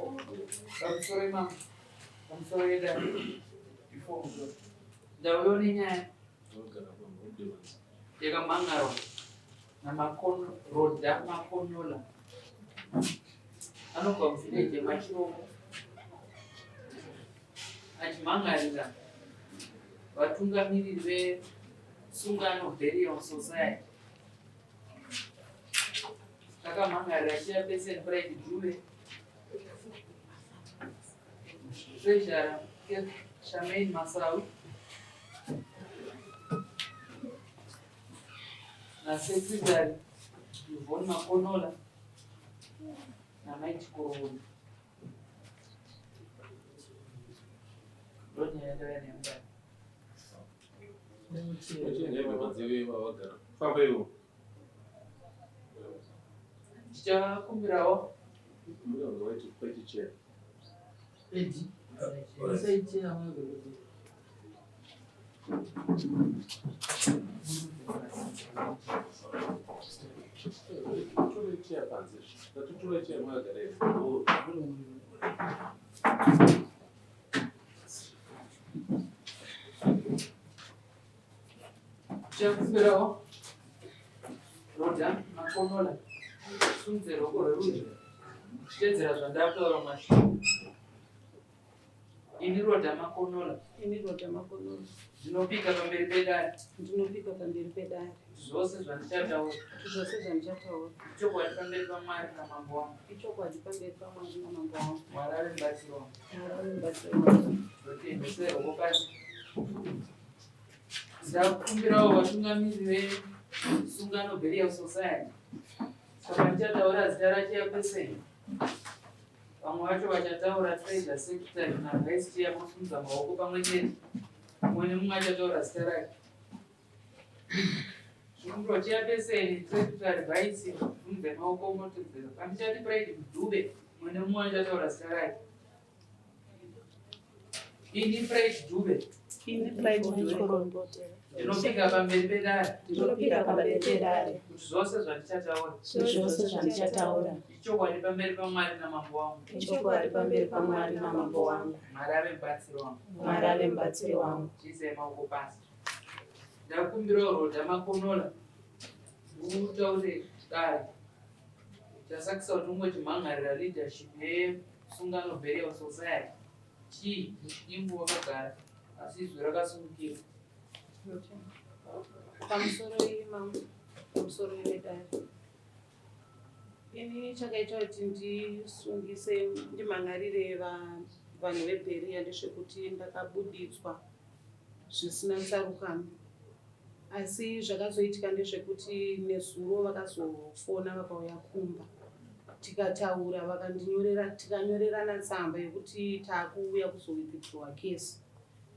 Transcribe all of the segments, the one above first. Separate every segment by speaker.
Speaker 1: Pamusoro imambo, pamusoro yedare, before ndauyo nenyaya yakamhan'arwa naMakono, Rhoda Makonola anobva muvhileji yeMachirombo achimhan'arira vatungamiriri veSungano Burial Society. Takamhan'arira Chairperson Pride Dube, Treasurer Charmaine Masawi naSecretary Yvonne Makonola naMai Chikoroni. Ndonyaya yandauya nayo mudare. Tichakumbirawo Edi. Tichakumbirawo Rhoda Makonola sumudze ruoko rwerudyi uchitedzera zvandakutaura mumashoko. Ini Rhoda Makonola.
Speaker 2: Ini Rhoda Makonola.
Speaker 1: Ndinopika pamberi pedare.
Speaker 2: Ndinopika pamberi pedare.
Speaker 1: Zvose zvandichataura.
Speaker 2: Zvose zvandichataura.
Speaker 1: Ichokwadi pamberi paMwari namambo wangu.
Speaker 2: Ichokwadi pamberi paMwari namambo wangu.
Speaker 1: Mwari ave mubatsiri wangu.
Speaker 2: Mwari ave mubatsiri wangu.
Speaker 1: Ndotenda seruoko pasi. Ndakumbirawo vatungamiriri veSungano Burial Society. Saka ndichataura zita rachairperson. Vamwe vacho vachataura treasurer, secretary navice chair vosimudza maoko pamwe chete. Mumwe nemumwe achataura zita rake. Zvikumbiro chairperson, secretary, vice simudza maoko motedzera. Pandichati Pride Mdube, mumwe nemumwe achataura zita rake. Ini Pride Dube.
Speaker 2: Ini Pride Dube.
Speaker 1: Ndinopika pamberi pedare.
Speaker 2: Ndinopika pamberi pedare.
Speaker 1: Kuti zvose zvandichataura.
Speaker 2: Zvose zvandichataura.
Speaker 1: Ichokwadi pamberi paMwari namambo wangu.
Speaker 2: Ichokwadi pamberi paMwari namambo wangu.
Speaker 1: Mwari ave mubatsiri wangu.
Speaker 2: Mwari ave mubatsiri wangu.
Speaker 1: Chiisai maoko pasi. Ndakumbirawo Rhoda Makonola utaure dare. Chasakisa kuti ungochimhan'arira leadership yeSungano Burial Society. Chii muchidimbu wakagara asi izwi rakasimukira.
Speaker 2: Pamusoro imambo, pamusoro vedare. Ini chakaita kuti ndisungise ndimhan'arire vanhu veBheria ndezvekuti ndakabuditswa zvisina tsarukano. Asi zvakazoitika ndezvekuti nezuro vakazofona vakauya kumba tikataura vakandinyorera tikanyorerana tsamba yekuti takuuya kuzowithdrawa case.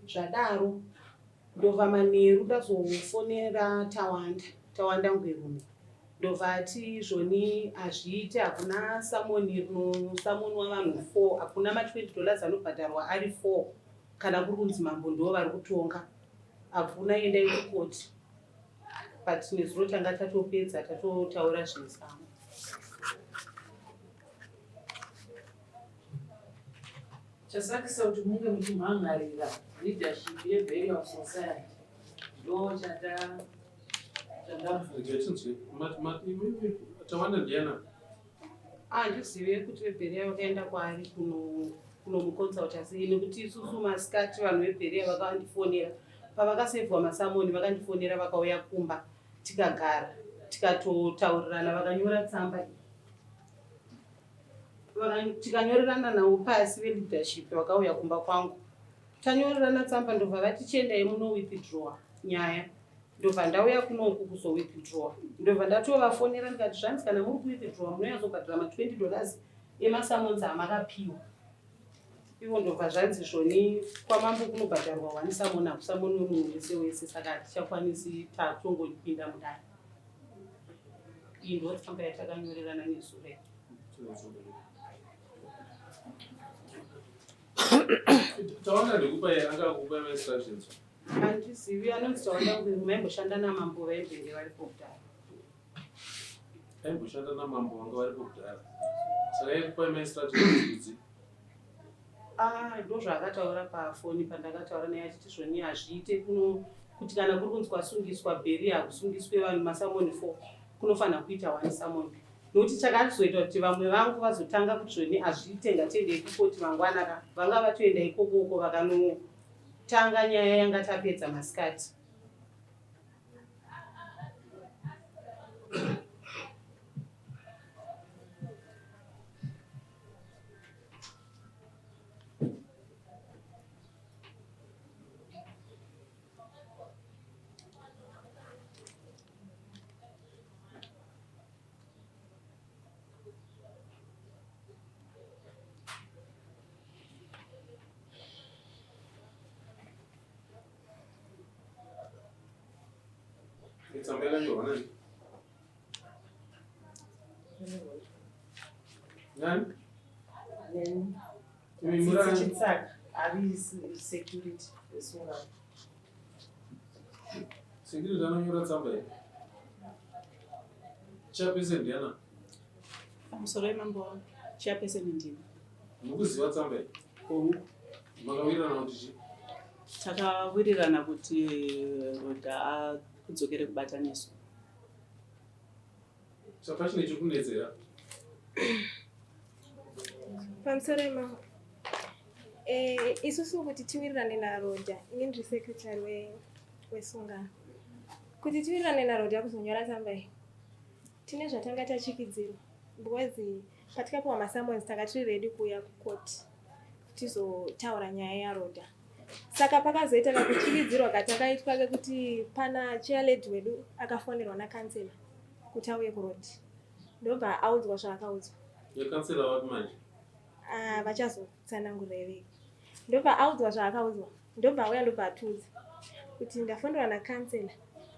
Speaker 2: Zvadaro ndobva manheru ndazofonera Tawanda, Tawanda Ngwerume ndobva ati zvoni hazviite hakuna samoni rinosamonwa vanhu 4 hakuna ma 20 dollars anobhadharwa ari 4 kana kuri kunzi mambo ndo vari kutonga hakuna endai kukoti but nezuro tanga tatopedza tatotaura zvezamo.
Speaker 1: Chasakisa kuti munge muchimhan'arira leadership yeBurial Society ndo chanda chandabvunza.
Speaker 3: Tawanda ndiana?
Speaker 2: Handizive kuti veBheria vakaenda kwaari kunomuconsulta sei nekuti isusu masikati vanhu veBheria vakandifonera pavakasevhwa masamoni vakandifonera vakauya kumba tikagara tikatotaurirana vakanyora tsamba iyi tikanyorerana navo pasi veleadership vakauya kumba kwangu tanyorerana tsamba ndobva vati chiendai muno withdraw nyaya ndobva ndauya kunoku kuzowithdraw ndobva ndatovafonera ndikati zvanzi kana muri kuwithdraw munonyatsobhadhara ma 20 dollars emasamons amakapiwa ivo ndobva zvanzi zvoni kwamambo kunobhadharwa one samon hakusamoni wemunhu wese wese saka hatichakwanisi tatongopinda mudare iyi ndo tsamba yatakanyorerana nezuro
Speaker 3: Taona ndikupa angakupa ma-instructions.
Speaker 2: Handizivi anonzi Tawanda Ngwere maimboshanda namambo vaimbenge varipo kudhara.
Speaker 3: Aimboshanda namambo vanga varipo kudhara. Saka aikupa ma-instructions idzi.
Speaker 2: Ah, ndozvaakataura pafoni pandakataura naye achiti zvoni hazviite kuno kuti kana kuri kunzi kwasungiswa bheri hakusungiswe vanhu masamoni four kunofanira kuita one samoni nokuti chakazoita kuti vamwe vangu vazotanga kuti zvoni hazviite ngatiendei kukoti mangwana ka vanga vatoenda ikokoko vakanotanga nyaya yanga tapedza masikati.
Speaker 3: Tsamba yakanyorwa nani? Nani? Imi murani?
Speaker 1: Chitsaka ari security wesungano.
Speaker 3: Security anonyora tsamba here? Chairperson ndiana?
Speaker 4: Pamusoro yemambo wangu, chairperson ndini.
Speaker 3: Mukuziva tsamba iyi?
Speaker 4: Hongu.
Speaker 3: Makawirirana kuti chii?
Speaker 4: Takawirirana kuti Rhoda akudzokere kubata nesu.
Speaker 3: Saka chine chikunetsera.
Speaker 5: Pamusoro yemambo. Eh, isusu kuti tiwirirane naRhoda, ini ndiri secretary wesungano. Kuti tiwirirane naRhoda kuzonyora tsamba iyi, tine zvatanga tachikidzirwa because patikapiwa masummons tanga tiri ready kuuya kucourt tizotaura nyaya yaRhoda. Saka pakazoita kakuchikidzirwa katakaitwa kekuti pana chairlady wedu akafonerwa nakansela kuti auye kuroad ndobva audzwa zvaakaudzwa.
Speaker 3: Yekansela wapi manje?
Speaker 5: Ah, vachazotsanangurira vega. Ndobva audzwa zvaakaudzwa ndobva auya ndobva atiudza kuti ndafonerwa nakansela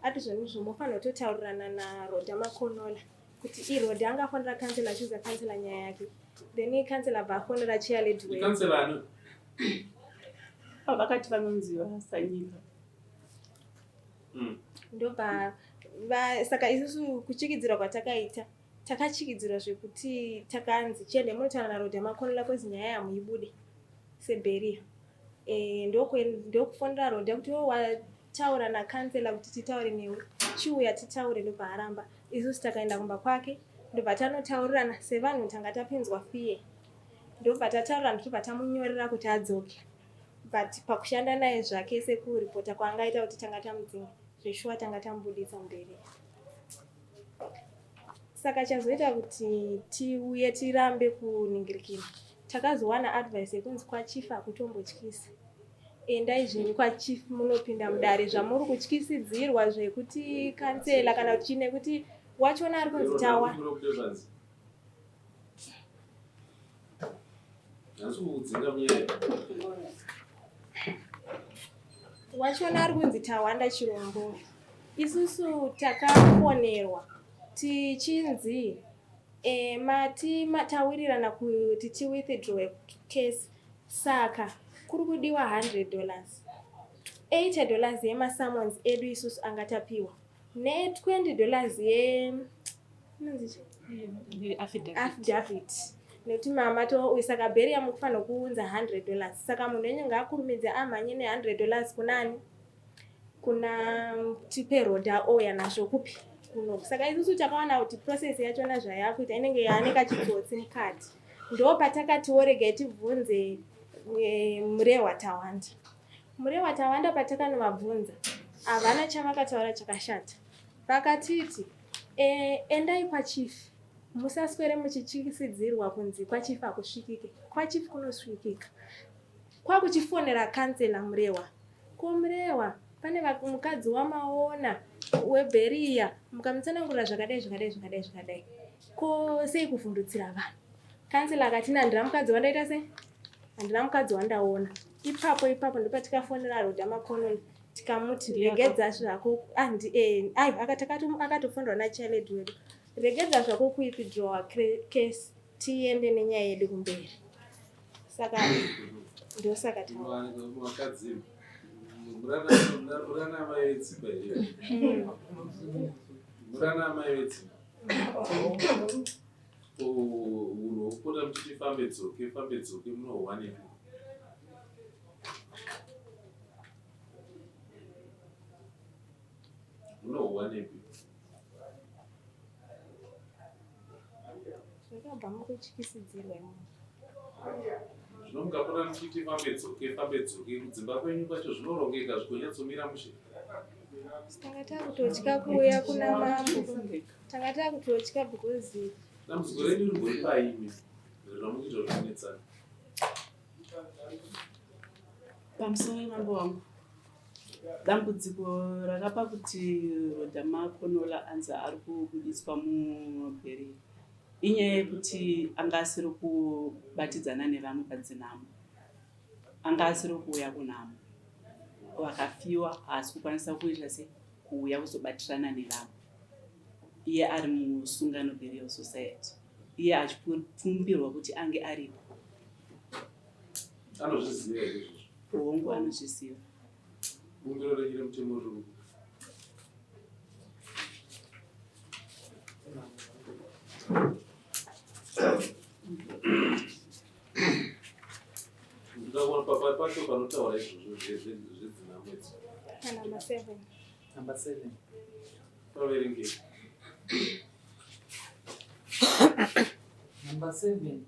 Speaker 5: ati zvonizvo mofanira kutotaurirana naRhoda Makonola kuti iRhoda anga afonera kansela achiudza kansela nyaya yake then kansela abva afonera chairlady wedu.
Speaker 3: Kansela ani?
Speaker 4: Vakati vanonzi vaSanyika.
Speaker 5: Ndobva saka isusu kuchikidzirwa kwatakaita takachikidzirwa zvekuti takanzi chiende munotaura naRhoda Makonola kwezi nyaya yamuibude sebheriya. Ndokufonera Rhoda kuti iwe wataura nakansela kuti titaure newe chiuya titaure ndobva aramba. Isusu takaenda kumba kwake ndobva tanotaurirana sevanhu tanga tapinzwa fear ndobva tataurirana tobva tamunyorera kuti adzoke but pakushanda naye zvake sekuripota kwaangaita kuti tanga tamudzinga zveshuwa tanga tamubuditsa mubheriya. Saka chazoita kuti tiuye tirambe kuningirikira takazowana advice yekunzi kwachief hakutombotyisi endai zvenyu kwachief munopinda mudare zvamuri kutyisidzirwa zvekuti kansela kana kuti chii nekuti wachona ari kunzi tawa wachona ari kunzi tawanda chirombo isusu takafonerwa tichinzi e, mati tawirirana kuti tiwithdraw case saka kuri kudiwa 100 dollars 80 dollars yemasummons edu isusu angatapiwa ne 20 dollars ye affidavit nekuti mama to saka bheri yamukufanira kuunza 100 dollars saka munhu wenyu ngaakurumidze amhanye ne 100 dollars kunani kuna tipe Rhoda ouya nazvo kupi kuno saka isusu takaona kuti process yachona zvayakuita inenge yaane kachitsotsi mukati ndo patakatiwo regai tibvunze Murehwa Tawanda. Murehwa Tawanda patakanovabvunza havana chavakataura chakashata vakatiti endai kwachief musaswere muchityisidzirwa kunzi kwachief hakusvikike kwachief kunosvikika kwakuchifonera kansela Murehwa ko Murehwa pane mukadzi wamaona webheriya mukamutsanangurira zvakadai zvakadai zvakadai zvakadai ko sei kuvhundutsira vanhu kansela akati handina mukadzi wandaita sei handina mukadzi wandaona ipapo ipapo ndopatikafonera Rhoda Makonola tikamuti regedza zvako aiwa akatofonerwa nachairlady wedu regedza zvako kuwithdrawa case tiende nenyaya yedu kumberi saka ndosaka
Speaker 3: vakadzi murana amai vetsimba here murana amai vetsimba unhu hwekupota muchiti fambe dzoke fambe dzoke munohwanepi? Munohuwanepi?
Speaker 5: Zvakabva mukutyisidzirwa imomo.
Speaker 3: Zvino mukapota muchiiti fambe dzoke fambe dzoke kudzimba kwenyu kwacho zvinorongeka zvigonyatsomira mushe?
Speaker 5: Tanga takutotya kuuya kuna mambo. Tanga takutotya because
Speaker 3: Dambudziko renyu rimbori paimi ramukuita kuti munetsana.
Speaker 4: Pamusoro yemambo wangu, dambudziko rakapa kuti Rhoda Makonola anzi ari kubuditswa mubheri inyaya yekuti anga asiri kubatidzana nevamwe padzinhamo, anga asiri kuuya kunhamo, vakafiwa haasi kukwanisa kuita se kuuya kuzobatirana nevamwe, iye ari musungano burial society, iye achipfumbirwa kuti ange aripo.
Speaker 3: Anozviziva here izvozvo?
Speaker 4: Hongu, anozviziva.
Speaker 3: Bumbiro renyu remutemo riri kupi? Ndikaona pacho panotaura izvozvo zvedzinhamo idzi.
Speaker 5: Panumber 7.
Speaker 1: Number 7.
Speaker 3: Paverengei.
Speaker 1: Number 7.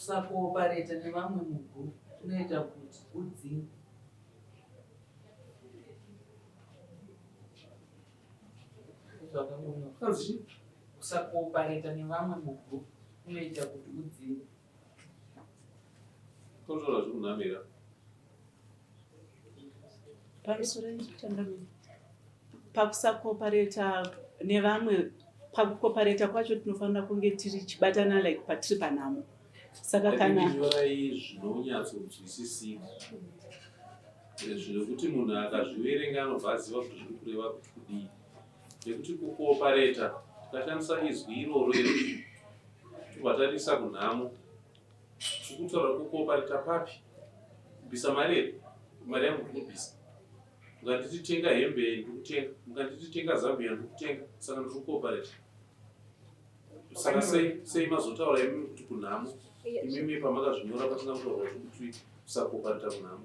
Speaker 1: Kusakoopareta nevamwe mugroup kunoita kuti udzingwe.
Speaker 3: Kanzi chii?
Speaker 1: Kusakoopareta nevamwe mugroup kunoita kuti udzingwe.
Speaker 3: Kotaura zvekunamira.
Speaker 4: Pamusoro changamire, pakusakoopareta nevamwe, pakukopareta kwacho tinofanira kunge tiri chibatana like patiri panhamo. Saka kana
Speaker 3: Nyorai zvinonyatsonzwisisika zvekuti munhu akazviverenga anobva aziva kuti zviri kureva kuti kudii. Nekuti kukoopareta tikashandisa izwi iroro iro tobva tarisa kunhamo, tiri kutaura kukoopareta papi? Kubvisa mari here? Mari yangu ndiri kubvisa. Mukanditi tenga hembe ndiri kutenga, mukanditi tenga zambia ndiri kutenga, saka ndiri kukoopareta. Saka sei sei mazotaura imimi kuti kunhamo? Imimi pamakazvinyora pasina kutaurwa kuti kusakoopareta kunhamo.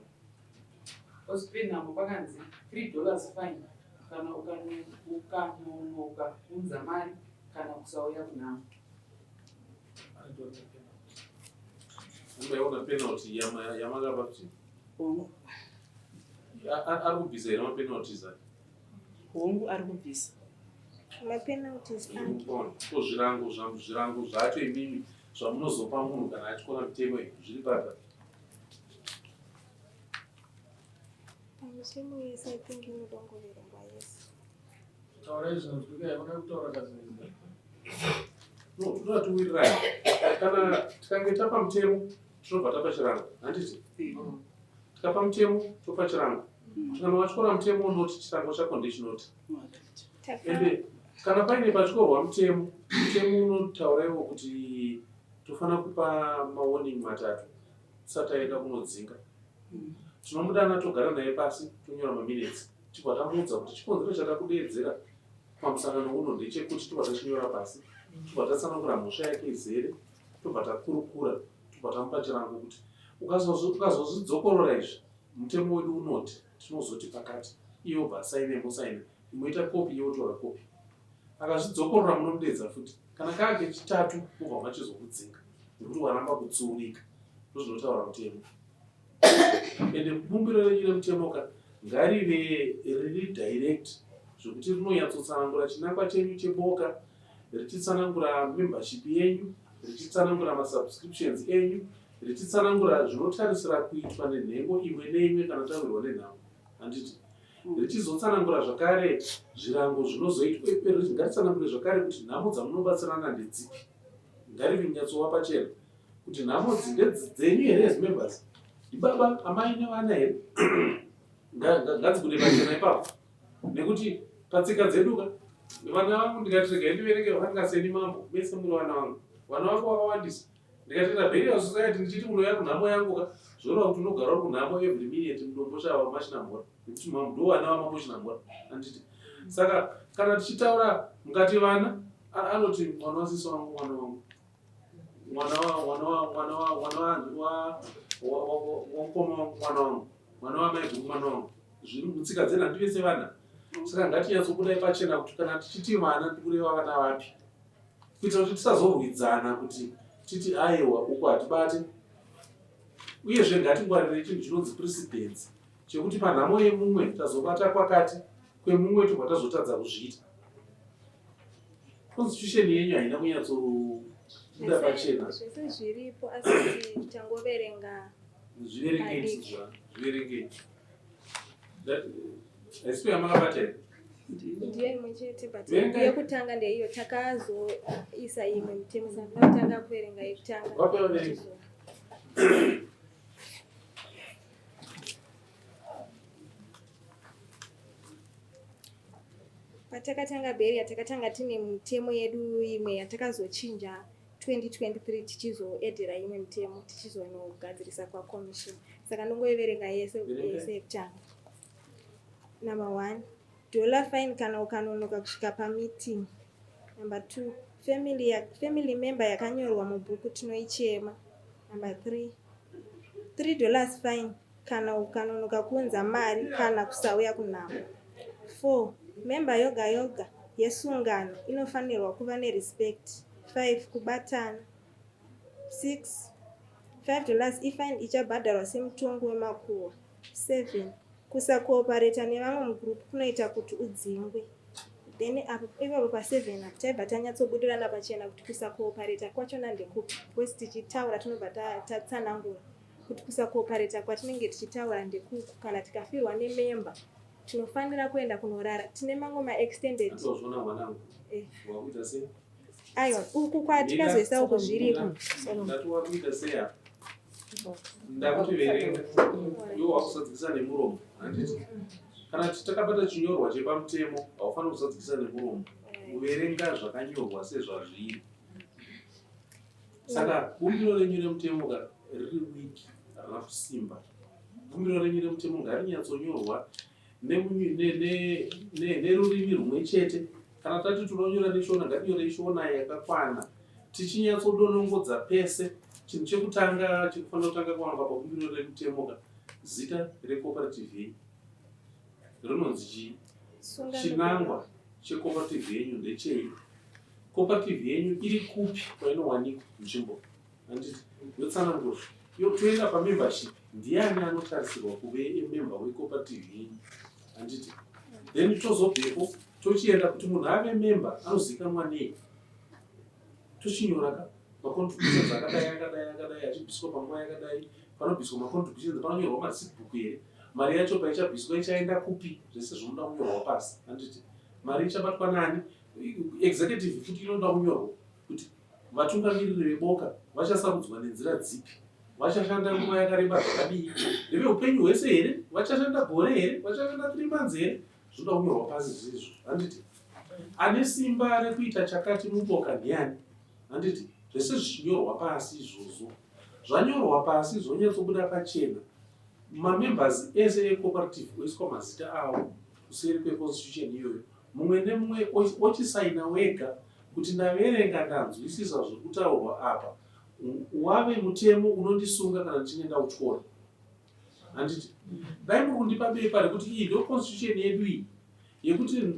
Speaker 1: Osipinhamo pakanzi $3 fine kana ukanonoka kuunza mari kana kusauya kunhamo.
Speaker 3: Maiona penalty yamakapa kuti
Speaker 4: Hongu.
Speaker 3: Ari kubvisa here mapenalties aya?
Speaker 4: Hongu, ari kubvisa.
Speaker 5: Mapenalties ake.
Speaker 3: Ko zvirango zvirango zvacho imimi zvamunozopa munhu kana atyora mitemo iyi zviri papi?
Speaker 5: Pamitemo yese I think inodongoverengwa yese.
Speaker 6: Taurai zvinonzwika, yakuna kutaura kazinza.
Speaker 3: No, toda tiwirirane. Kana tikange tapa mutemo tinobva tapa chirango, handiti? Tikapa mutemo topa chirango. Kana watyora mutemo unoti chirango chako ndechinoti. Ende kana paine patyorwa mutemo, mutemo unotaura iwo kuti tofanira kupa mawarning matatu tisati taenda kunodzinga. Tinomudana togara naye pasi tonyora maminutes tibva tamuudza kuti chikonzero chatakudeedzera pamusangano uno ndechekuti, tobva tachinyora pasi, tobva tatsanangura mhosva yake izere, tobva takurukura, tobva tamupa chirango kuti ukazozvidzokorora izvi mutemo wedu unoti tinozoti pakati, iye obva asaine mosaina, imoita kopi iye otora kopi. Akazvidzokorora munomudeedza futi, kana kaa kechitatu mobva machizomudzinga nekuti waramba kutsuurika. Ndozvinotaura mutemo. Ende bumbiro renyu remutemo ka ngarive riri direct zvekuti rinonyatsotsanangura chinangwa chenyu cheboka, richitsanangura membership yenyu, richitsanangura masubscriptions enyu, richitsanangura zvinotarisira kuitwa nenhengo imwe neimwe kana tawirwa nenhamo, handiti? Richizotsanangura zvakare zvirango zvinozoitwa, ngaritsanangure zvakare kuti nhamo dzamunobatsirana ndedzipi. Ngarive nyatsova pachena kuti nhamo idzi ndedzenyu here as members, ndibaba amai nevana here? Ngadzibude pachena ipapo, nekuti patsika dzedu ka vana vangu ndikati regai ndiverenge vakangaseni mambo mese muri vana vangu, vana vangu vakawandisa. Ndikatenda burial society ndichiti unouya kunhamo yangu ka, zvoreva kuti unogara uri kunhamo every minute mudomboshava machinamhora, nekuti mambo ndo vana vamambo chinamhora, handiti? Saka kana tichitaura mukati vana anoti mwana wasisi wangu, mwana wangu, mwana wa mwana wa mwana wa mwana wa wa mukoma wangu, mwana wangu, mwana wamai guru, mwana wangu. Zviri mutsika dzedu handi vese vana. Saka ngatinyatsobudai pachena kuti kana tichiti vana tikureva vana vapi. Kuitira kuti tisazorwidzana kuti titi aiwa uku hatibate. Uyezve ngatingwarire chinhu chinonzi precedence chekuti panhamo yemumwe tazobata kwakati kwemumwe tobva tazotadza kuzviita. Constitution yenyu haina kunyatsobuda pachena.
Speaker 5: Zvese zviripo asi tangoverenga.
Speaker 3: Zviverengei zviverengei. Haisi yamakabata here?
Speaker 5: Ndiyo imwe chete but yekutanga ndeiyo takazoisa imwe mutemo saka kutanga kuverenga yekutanga.
Speaker 3: Wapeverenga.
Speaker 5: Patakatanga Beria takatanga tine mutemo yedu imwe yatakazochinja 2023 tichizoedhera imwe mutemo tichizonogadzirisa kwacommission saka ndongoiverenga yese yese yekutanga. Number one, dollar fine kana ukanonoka kusvika pameeting. Number two, family, ya, family member yakanyorwa mubhuku tinoichema. Number three, $3 fine kana ukanonoka kuunza mari kana kusauya kunhamo. 4. Member yoga yoga yesungano inofanirwa kuva nerespect. 5. Kubatana. 6. $5 ifine ichabhadharwa semutongo wemakuhwa. 7. Kusakoopareta nevamwe mugroup kunoita kuti udzingwe. Then apo ipapo pa7 apo taibva tanyatsobudirana pachena kuti kusakoopareta kwachona ndekupi because tichitaura tinobva tatsanangura kuti kusakoopareta kwatinenge tichitaura ndekuku kana tikafirwa nememba tinofanira kuenda kunorara tine mamwe maextended eh. Aiwa uku kwatikazoisa uku zviriko.
Speaker 3: Ndakuti verenga iwe wakusadzikisa nemuromo handiti kana takabata chinyorwa chepamutemo haufaniri kusadzikisa nemuromo kuverenga zvakanyorwa sezvazviri. Saka bumbiro renyu remutemo ka riri weak harina kusimba. Bumbiro renyu remutemo ngarinyatsonyorwa nerurimi rumwe chete. Kana tati tinonyora neShona ngatinyorei Shona yakakwana tichinyatsodonongodza pese. Chinhu chekutanga chekufanira kutanga kuwanikwa pabumbiro remutemo ka zita recooperative yenyu rinonzi chii? Chinangwa checooperative yenyu ndechei? Cooperative yenyu iri kupi kwainowanikwa nzvimbo handiti yotsanangura yotoenda pamembership ndiani anotarisirwa kuve emember wecooperative yenyu handiti then tozobvepo tochienda kuti munhu ave member anozivikanwa nei tochinyora ka macontributions akadai akadai akadai achibviswa panguva yakadai panobviswa macontributions panonyorwa mareceipt book here mari yacho paichabviswa ichaenda kupi zvese zvinoda kunyorwa pasi handiti mari ichabatwa nani Executive futi inoda kunyorwa kuti vatungamiriri veboka vachasarudzwa nenzira dzipi, vachashanda nguva yakareba zvakadii, ndeveupenyu hwese here, vachashanda gore here, vachashanda 3 months here, zvinoda kunyorwa pasi zvirizvo, handiti? Ane simba rekuita chakati muboka ndiani, handiti? Zvese zvichinyorwa pasi izvozvo, zvanyorwa pasi zvonyatsobuda pachena, mamembers ese ecooperative oiswa mazita avo kuseri kweconstitution iyoyo Mumwe nemumwe ochisaina wega kuti ndaverenga ndanzwisisa zviri kutaurwa apa. Wave mutemo unondisunga kana ndichinge ndautyora. Handiti? Dai muri kundipa bepa rekuti iyi ndo constitution yedu iyi yekuti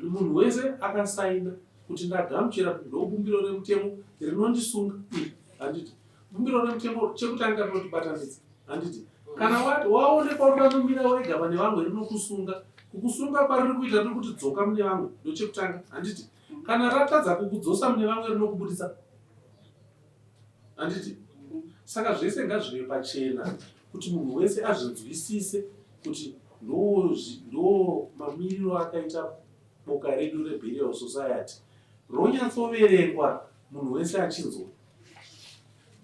Speaker 3: munhu wese akasaina kuti ndagamuchira kuti ndobumbiro remutemo rinondisunga iri. Handiti? Bumbiro remutemo chekutanga rinotibatanidza. Handiti? Kana waonekwa ukanomira wega pane vamwe rinokusunga. Kukusunga kwariri kuita riri kuti dzoka mune vamwe ndochekutanga. Handiti? Kana ratadza kukudzosa mune vamwe rinokubudisa. Handiti? Saka zvese ngazvive pachena kuti munhu wese azvinzwisise kuti ndo mamiriro akaita boka redu reBurial Society ronyatsoverengwa munhu wese achinzwa.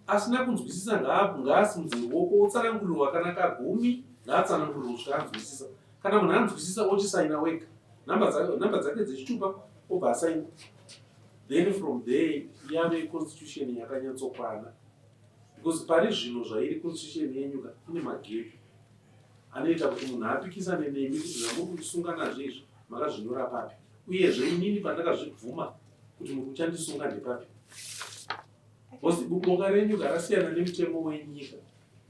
Speaker 3: Asina kunzwisisa ngaasimudze ruoko otsanangurirwa kana kagumi ngaatsanangurirwe kusvika anzwisisa. Kana munhu anzwisisa ochisaina wega namba dzake dzechitupa obva asaina. Then from there yave constitution yakanyatsokwana because pari zvino zvairi constitution yenyu ka ine magepi anoita kuti munhu apikisane nemi kuti zvamuri kundisunga nazvo izvi makazvinyora papi uyezve inini pandakazvibvuma kuti muri kuchandisunga ndepapi. Because boka renyu rasiyana nemutemo wenyika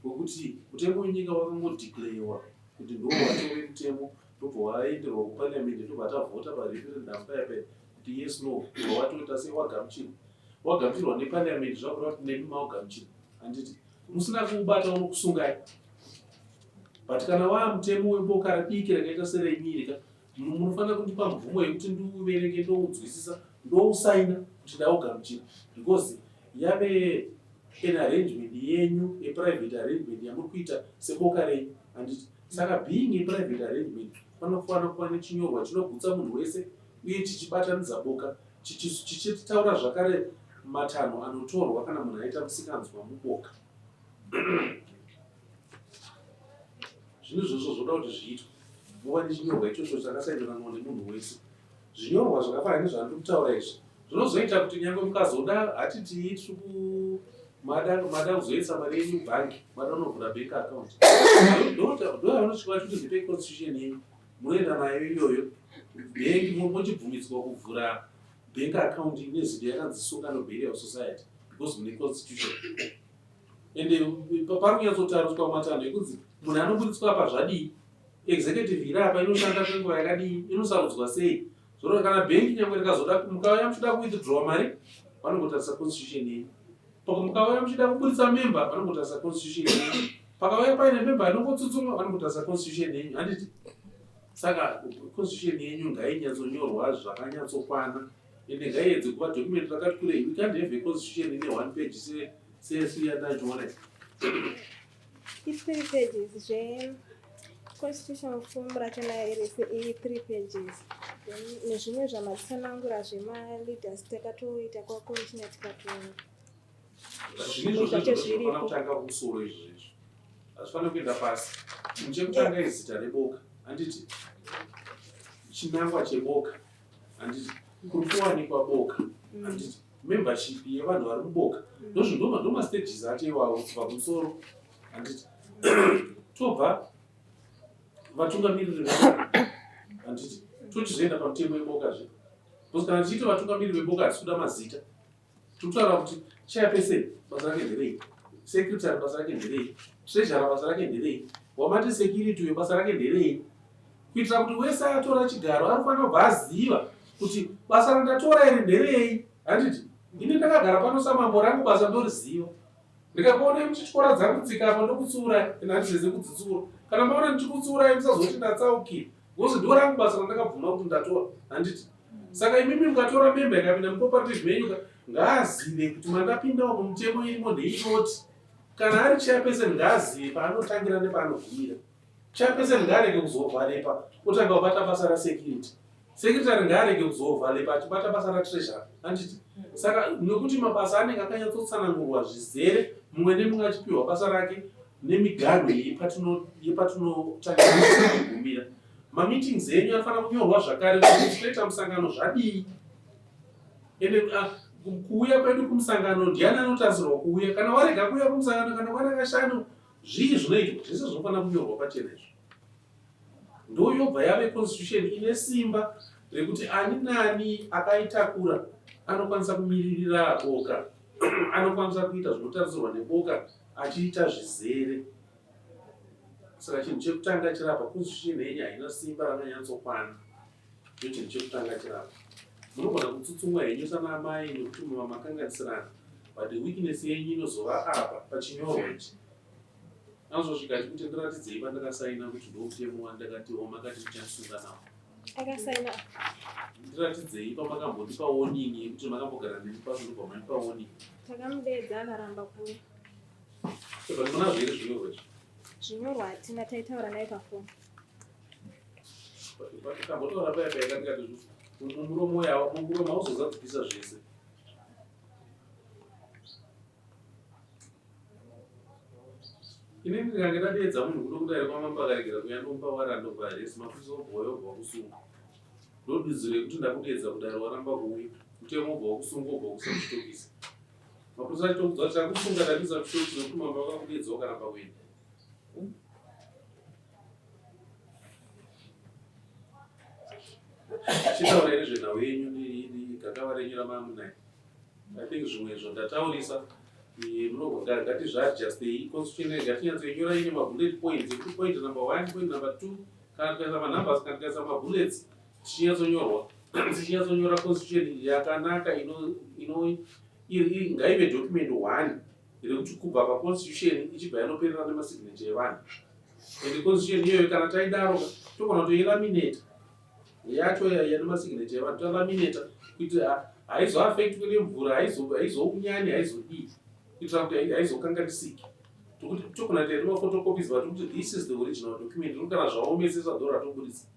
Speaker 3: wekuti mutemo wenyika wakangodeclarewa kuti ndiwo watove mutemo, ndobva waenderwa kuparliament, ndobva tavhota pareferendum paya paya kuti yes, no, ndobva watoita sei, wagamuchirwa. Wagamuchirwa neparliament, zvakureva kuti nemi maugamuchirwa, handiti? Musina kuubata unokusungai. But kana waa mutemo weboka radiki rakaita serenyirika, munofanira kundipa mvumo yekuti ndiuverenge, ndoudzwisisa, ndousaina kuti ndaugamuchira, because yave an arrangement yenyu, a private arrangement yamuri kuita seboka renyu, handiti? Saka being a private arrangement, panofanira kuva nechinyorwa chinogutsa munhu wese uye chichibatanidza boka, chichitaura zvakare matanho anotorwa kana munhu aita musikanzwa muboka. Zvinhu izvozvo zvoda kuti zviitwe, muva nechinyorwa ichocho chakasaindiranwa nemunhu wese. Zvinyorwa zvakafanana nezvandiri kutaura izvi zvinozoita kuti nyange mukazoda, hatiti tiri mada mada kuzoisa mari yenyu mubhangi, mada unovhura bank account, ndoyavanosvika vachiti ndipei constitution yenyu, munoenda nayo iyoyo bhengi, mochibvumidzwa kuvhura bank account ine zita yakanzi Sungano Burial Society, because mune constitution. Ende pari kunyatsotariswa matanho ekunzi munhu anoburitswa apa zvadii, executive iri apa inoshanda kwenguva yakadii, inosarudzwa sei. Zvoreva kana bhengi nyange rikazoda, mukauya muchida kuwithdraw mari, vanongotarisa constitution yenyu. Mukauya muchida kuburitsa member, vanongotarisa constitution yenyu. Pakauya paine member anongotsutsumwa, vanongotarisa constitution yenyu, handiti? Saka constitution yenyu ngainyatsonyorwa zvakanyatsokwana, ende ngaiedze kuva document rakati kurei. We can't have a constitution ine one page sesu yandachiona.
Speaker 5: I-three pages zve-constitutional form rachona rese, i-three pages. Then nezvimwe zvamatsanangura zvemaleaders takatoita kwacommissioner tikato
Speaker 3: Zvinhu
Speaker 5: zvacho
Speaker 3: izvozvo
Speaker 5: zviripo.
Speaker 3: zvinofanira kutanga kumusoro izvo. Izvo hazvifaniri kuenda pasi. Chinhu chekutanga izita reboka, handiti? Chinangwa cheboka, handiti? Kuri kuwanikwa boka, handiti? Membership yevanhu vari muboka, ndozvo ndomastages acho iwawo, kubva kumusoro, handiti? Tobva vatungamiriri veboka, handiti? Tochizoenda pamutemo webokazve, because kana tichiita vatungamiriri veboka, hatisi kuda mazita. Tikutaura kuti chairperson basa rake nderei, secretary basa rake nderei, treasurer basa rake nderei, wamati security uyo basa rake nderei, kuitira kuti wese atora chigaro anofanira kubva aziva kuti basa randatora iri nderei, handiti? Ini ndakagara pano samambo, rangu basa ndoriziva. Ndikakuonai muchityora dzangu tsika apa, ndokutsuurai, ende handizeze kudzitsiura. Kana maona ndichikutsuurai, musazoti ndatsaukira, because ndo rangu basa randakabvuma kuti ndatora, handiti? Saka imimi mukatora member ikapinda mucooperative menyu ka, ngaazive kuti mandapindawo mumutemo irimo ndeinoti kana ari chairperson ngaazive paanotangira nepaanogumira. Chairperson ngaarege kuzoovhalepa otanga kubata basa rasecurity, secretary ngaarege kuzoovhalepa achibata basa ratreasurer, handiti? Saka nekuti mabasa anenge akanyatsotsanangurwa zvizere, mumwe nemumwe achipiwa basa rake nemiganho yepatinotangira kugumira. Mameetings enyu anofanira kunyorwa zvakare kuti tinoita musangano zvadii, ende kuuya kwedu kumusangano, ndiani anotarisirwa kuuya, kana warega kuuya kumusangano kana kwana kashanu, zvii zvinoitwa. Zvese zvinofanira kunyorwa pachena izvo. Ndo yobva yave constitution ine simba rekuti ani nani akaitakura anokwanisa kumiririra boka, anokwanisa kuita zvinotarisirwa neboka achiita zvizere. Saka chinhu chekutanga chirapa, constitution yenyu haina simba rakanyatsokwana. Ndo chinhu chekutanga chirapa. Munogona kutsutsumwa henyu sana amai nekuti muva makanganisirana, but weakness yenyu inozova apa pachinyorwa ichi. Anozosvika achikuti ndiratidzei pandakasaina kuti ndomutemo wandakati wamakati muchasunga nawo.
Speaker 5: Akasaina.
Speaker 3: Ndiratidzei pamakambotipa warning yekuti makambogara nemi pasi, ndobva mandipa warning.
Speaker 5: Takamudeedza akaramba kuuya.
Speaker 3: But munazvo here zvinyorwa izvi?
Speaker 5: Zvinyorwa hatina, taitaura naye pafoni.
Speaker 3: Tambotaura paya paya ndikati mumuromo yawo, mumuromo hauzozadzikisa zvese. Inini ndikange ndadeedza munhu kuno kudare kwamambo, akaregera kuuya, ndomupa warrant of arrest, mapurisa obva wauya obva wakusunga. Ndodudziro yekuti ndakudeedza kudare, waramba kuuya, mutemo obva wakusunga, obva wakuisa muchitokisi. Mapurisa achitokudza kuti takusunga, takuisa muchitokisi nekuti mambo akakudeedza wakaramba kuenda. Chitaura nezvenhau yenyu negakava renyu ramamunayo. I think zvimwe izvo ndataurisa. Ngatizviadjustei constitution, ngatinyatsoinyora ine mabullet points ekuti point number one, point number two, kana tikaisa manumbers, kana tikaisa mabullets, tichinyatsonyorwa, tichinyatsonyora constitution yakanaka. Ino ngaive document one rekuti kubva paconstitution ichibva yanoperera nemasignature evanhu. And constitution iyoyo, kana taidaro, togona kutoilaminata yacho yane masignature evanhu, talaminata kuti haizoaffectwi nemvura, haizounyani, haizodii, kuitira kuti haizokanganisiki. Tokuti togona kuita maphotocopies, but kuti this is the original document. Uri kana zvaomesesa, ndo ratobudisa.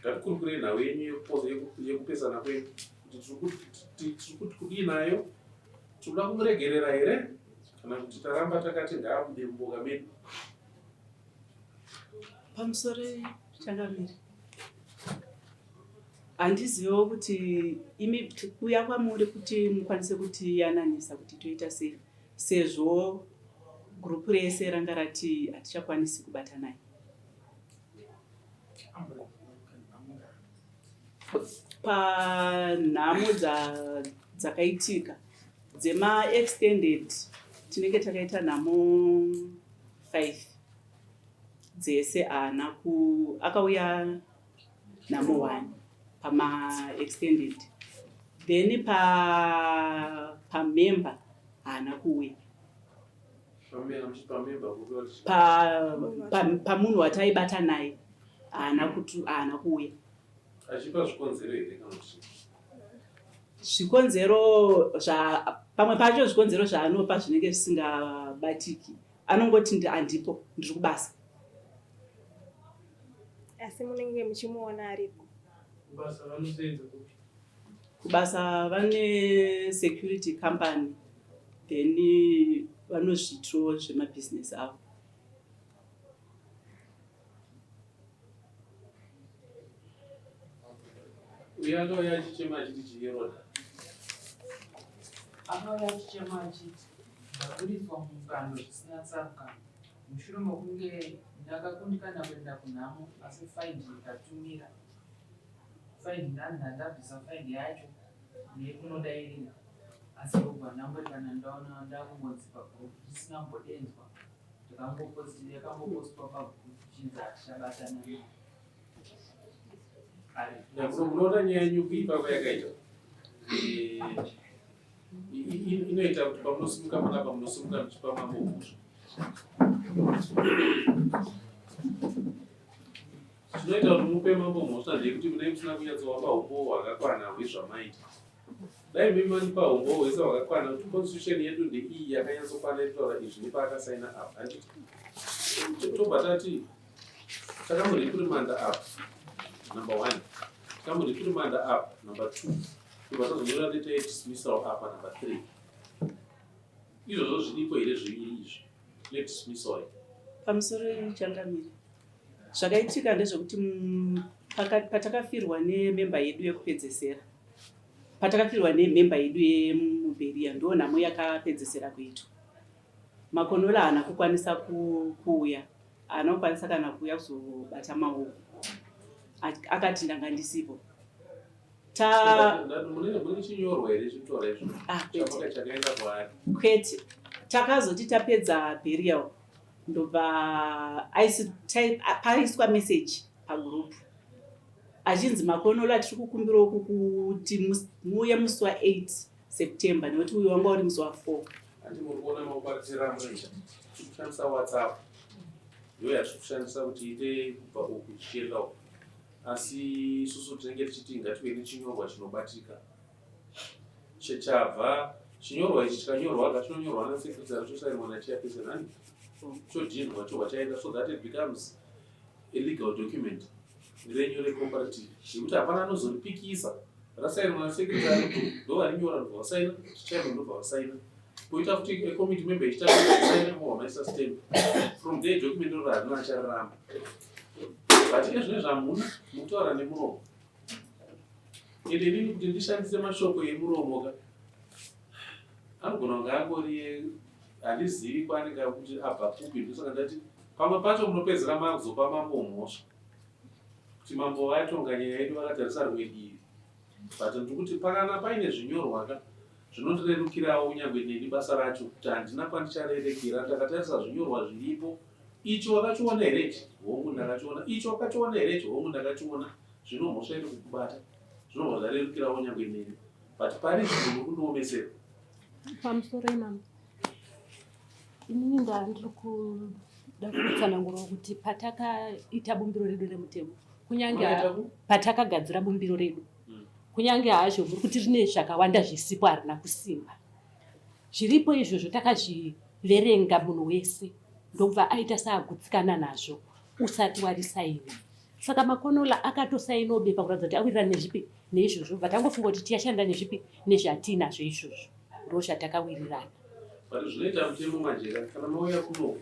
Speaker 3: Ngatikurukurei nhau yenyu yekupesana kwenyu, kuti tiri kuti kudii nayo. Tinoda kumuregerera here, kana kuti taramba takati ngaabude muboka medu?
Speaker 4: Pamusoro, changamire, handiziviwo kuti imi kuuya kwamuri kuti mukwanise kutiyananisa kuti toita sei, sezvo gurupu rese ranga rati hatichakwanisi kubata naye. Panhamo dzakaitika dzemaextended, tinenge takaita nhamo 5 dzese, haana ku akauya nhamo 1 pamaextended, then pamember haana kuuya. Pamunhu wataibata naye haana kutu haana kuuya.
Speaker 3: Achipa zvikonzero here, kana kuti?
Speaker 4: Zvikonzero zva pamwe pacho, zvikonzero zvaanopa zvinenge zvisingabatiki. Anongoti, "Handipo, ndiri kubasa."
Speaker 5: Asi munenge muchimuona aripo?
Speaker 6: Kubasa vanosenza kupi?
Speaker 4: Kubasa vane security company, then vanozviitirawo zvemabhizinesi avo.
Speaker 3: Uyo akauya achichema achiti chiyeroda?
Speaker 1: Akauya achichema achiti, "Ndaburitswa mumukando zvisina tsarukano mushure mokunge ndakakundikana kuenda kunhamo, asi faindi ikatumira faindi. Ndanda ndabvisa faindi yacho nekunodairira, asi ndobva ndangoti kana ndaona ndakungonzi pagroup ndisina kumbodenzwa, yakangopostwa pagroup chinzi hatichabatana naye."
Speaker 3: Munoona nyaya yenyu kuipa kwayakaita? Inoita kuti pamunosimuka panapa, munosimuka muchipa mambo mhosva. Chinoita kuti mupe mambo mhosva ndeyekuti munenge musina kunyatsovapa umbowo hwakakwana hwezvamaita. Dai mimi manipa umbowo hwese hwakakwana kuti constitution yedu ndeiyi, yakanyatsokwana, inotaura izvi, nepaakasaina apa, handiti? Tobva tati takamureprimanda apa number one, takamureprimanda apa number two, tobva tazonyora letter yedismissal apa number three. Izvozvo zviripo here, zviviri izvi nedismissal?
Speaker 4: Pamusoro, changamire, zvakaitika ndezvekuti patakafirwa nememba yedu yekupedzesera, patakafirwa nememba yedu yemuburial, ndo nhamo yakapedzesera kuitwa. Makonola haana kukwanisa kuuya, haana kukwanisa kana kuuya kuzobata maoko. Akati, "Ndanga ndisipo." Ta
Speaker 3: Mune chinyorwa here chinotaura izvo?
Speaker 4: Ah, kwete.
Speaker 3: Chamaka chakaenda kwaari?
Speaker 4: Kwete. Takazoti tapedza burial, ndobva paiswa message pagroup achinzi, "Makonola, tiri kukumbirawo kuti muuye musi wa8 September," nekuti uyu wanga uri musi wa4.
Speaker 3: Handi muri kuona makubatsira amunoita? Tiri kushandisa WhatsApp, ndo yatiri kushandisa kuti ite kubva uku tichienda uku, asi isusu tinenge tichiti ngative nechinyorwa chinobatika chabva. Chinyorwa ichi chikanyorwa, kachinonyorwa nasecretary, chosainwa nachairperson, hani, chodhindwa, chobva chaenda, so that it becomes a legal document renyu recooperative, zvekuti hapana anozoripikisa. Rasainwa nasecretary, ndo varinyora, ndobva vasaina, chairman ndobva vasaina, poita futi committee member ichitatu saina, mobva maisa stamp. From there document iro harina achararamba. But ezvino zvamuna mukutaura nemuromo, ende inini kuti ndishandise mashoko emuromo ka, anogona kunge angori, handizivi kwaanenge kuti abva kupi. Ndosaka ndati pamwe pacho munopedzera makuzopa mambo mhosva kuti mambo vatonga nyaya yedu vakatarisa rimwe divi. But ndiri kuti pakana paine zvinyorwa ka. Zvinondirerukirawo kunyangwe neni basa racho kuti handina kwandicharerekera ndakatarisa zvinyorwa zviripo. Ichi wakachiona here ichi? Hongu ndakachiona. Ichi wakachiona here ichi? Hongu ndakachiona. Zvino mhosva iri kukubata. Zvinobva zvarerukirawo nyangwe neni. But pari zvino muri kundiomesera.
Speaker 7: Pamusoro imambo. Inini ndandiri kuda kutsanangurawo kuti patakaita bumbiro redu remutemo kunyange patakagadzira bumbiro redu kunyange hazvo muri kuti rine zvakawanda zvisipo harina kusimba zviripo izvozvo takazviverenga munhu wese ndobva aita saagutsikana nazvo usati warisaina saka makonola akatosainawo bepa kuratidza kuti awirirana nezvipi neizvozvo bva tangofunga kuti tiyashanda nezvipi nezvatiinazvo izvozvo ndo zvatakawirirana
Speaker 3: but zvinoita mutemo manje kana mauya kuno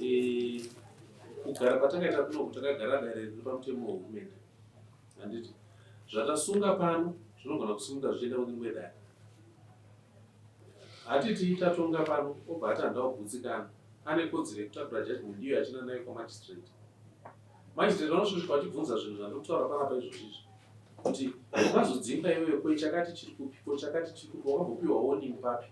Speaker 3: eh, kugara kwatakaita kuno takagara dare riri pamutemo wehurumende handiti zvatasunga pano zvinogona kusimuka zvichienda kune rimwe dare hatiti tatonga pano obva ati handida kugutsikana ane kodzero yekutakura judgment iyo achina nayo kwamagistrate magistrate vanosvika vachibvunza zvinhu zvandiri kutaura panapa izvozvi izvi kuti ungazodzingwa iwewe ko chakati chiri kupi ko chakati chiri kupi wakambopiwa warning papi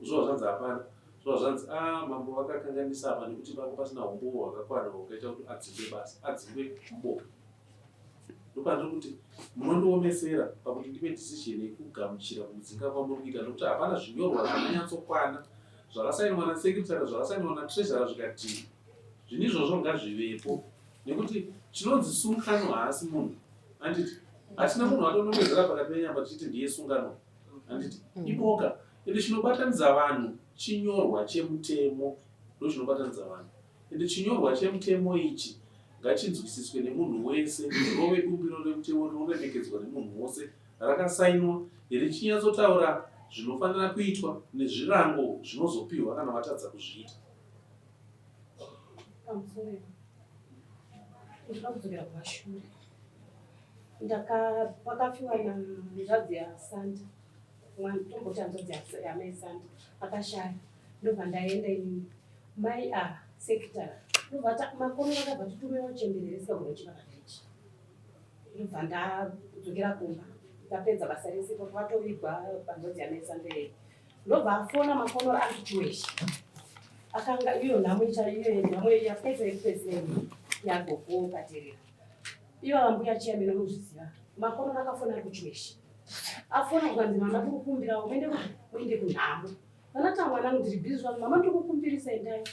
Speaker 3: Zvova zvanzi hapana. Zvova zvanzi ah mambo vakakanganisa apa nekuti panga pasina humbowo hwakakwana hwakaita kuti adzingwe basa, adzingwe muboka. Ndopandiri kuti munondiomesera pakuti ndipe decision yekugamuchira kudzinga kwamuri kuita nekuti hapana zvinyorwa zvakanyatsokwana zvakasainwa nasecretary zvakasainwa natreasurer zvikadii. Zvinhu izvozvo ngazvivepo nekuti chinonzi sungano haasi munhu handiti hatina munhu watonongedzera pakati penyamba tichiti ndiye sungano handiti mm. iboka ende chinobatanidza vanhu chinyorwa chemutemo ndochinobatanidza vanhu ende chinyorwa chemutemo ichi ngachinzwisiswe nemunhu wese rove bumbiro remutemo rinoremekedzwa nemunhu wose rakasainwa richinyatsotaura zvinofanira kuitwa nezvirango zvinozopiwa kana vatadza kuzviita
Speaker 8: pamusoro ndinoda kudzokera kumashure Ndaka pakafiwa nahanzvadzi yaSanta mwana tomboti hanzvadzi yamai Santa akashaya ndobva ndaenda inini mai ava sekitara ndobva makono vakabva titumewo chembere risikagona chivakadaichi ndobva ndadzokera kumba ndapedza basa rese ipapo vatovigwa hanzvadzi yamai Santa yei ndobva afona makono ari kuchiweshe akanga iyo nhamo icha iyo nhamo yakaita yekupedzisira yagogo katerera Ivo vambuya chairman vanozviziva. Makono akafona ari kuchiweshe. Afona kukanzi mama tikukumbirawo muende muende kunhamo. Vana ta mwana ndiri busy zvangu mama ndikukumbirisa endai.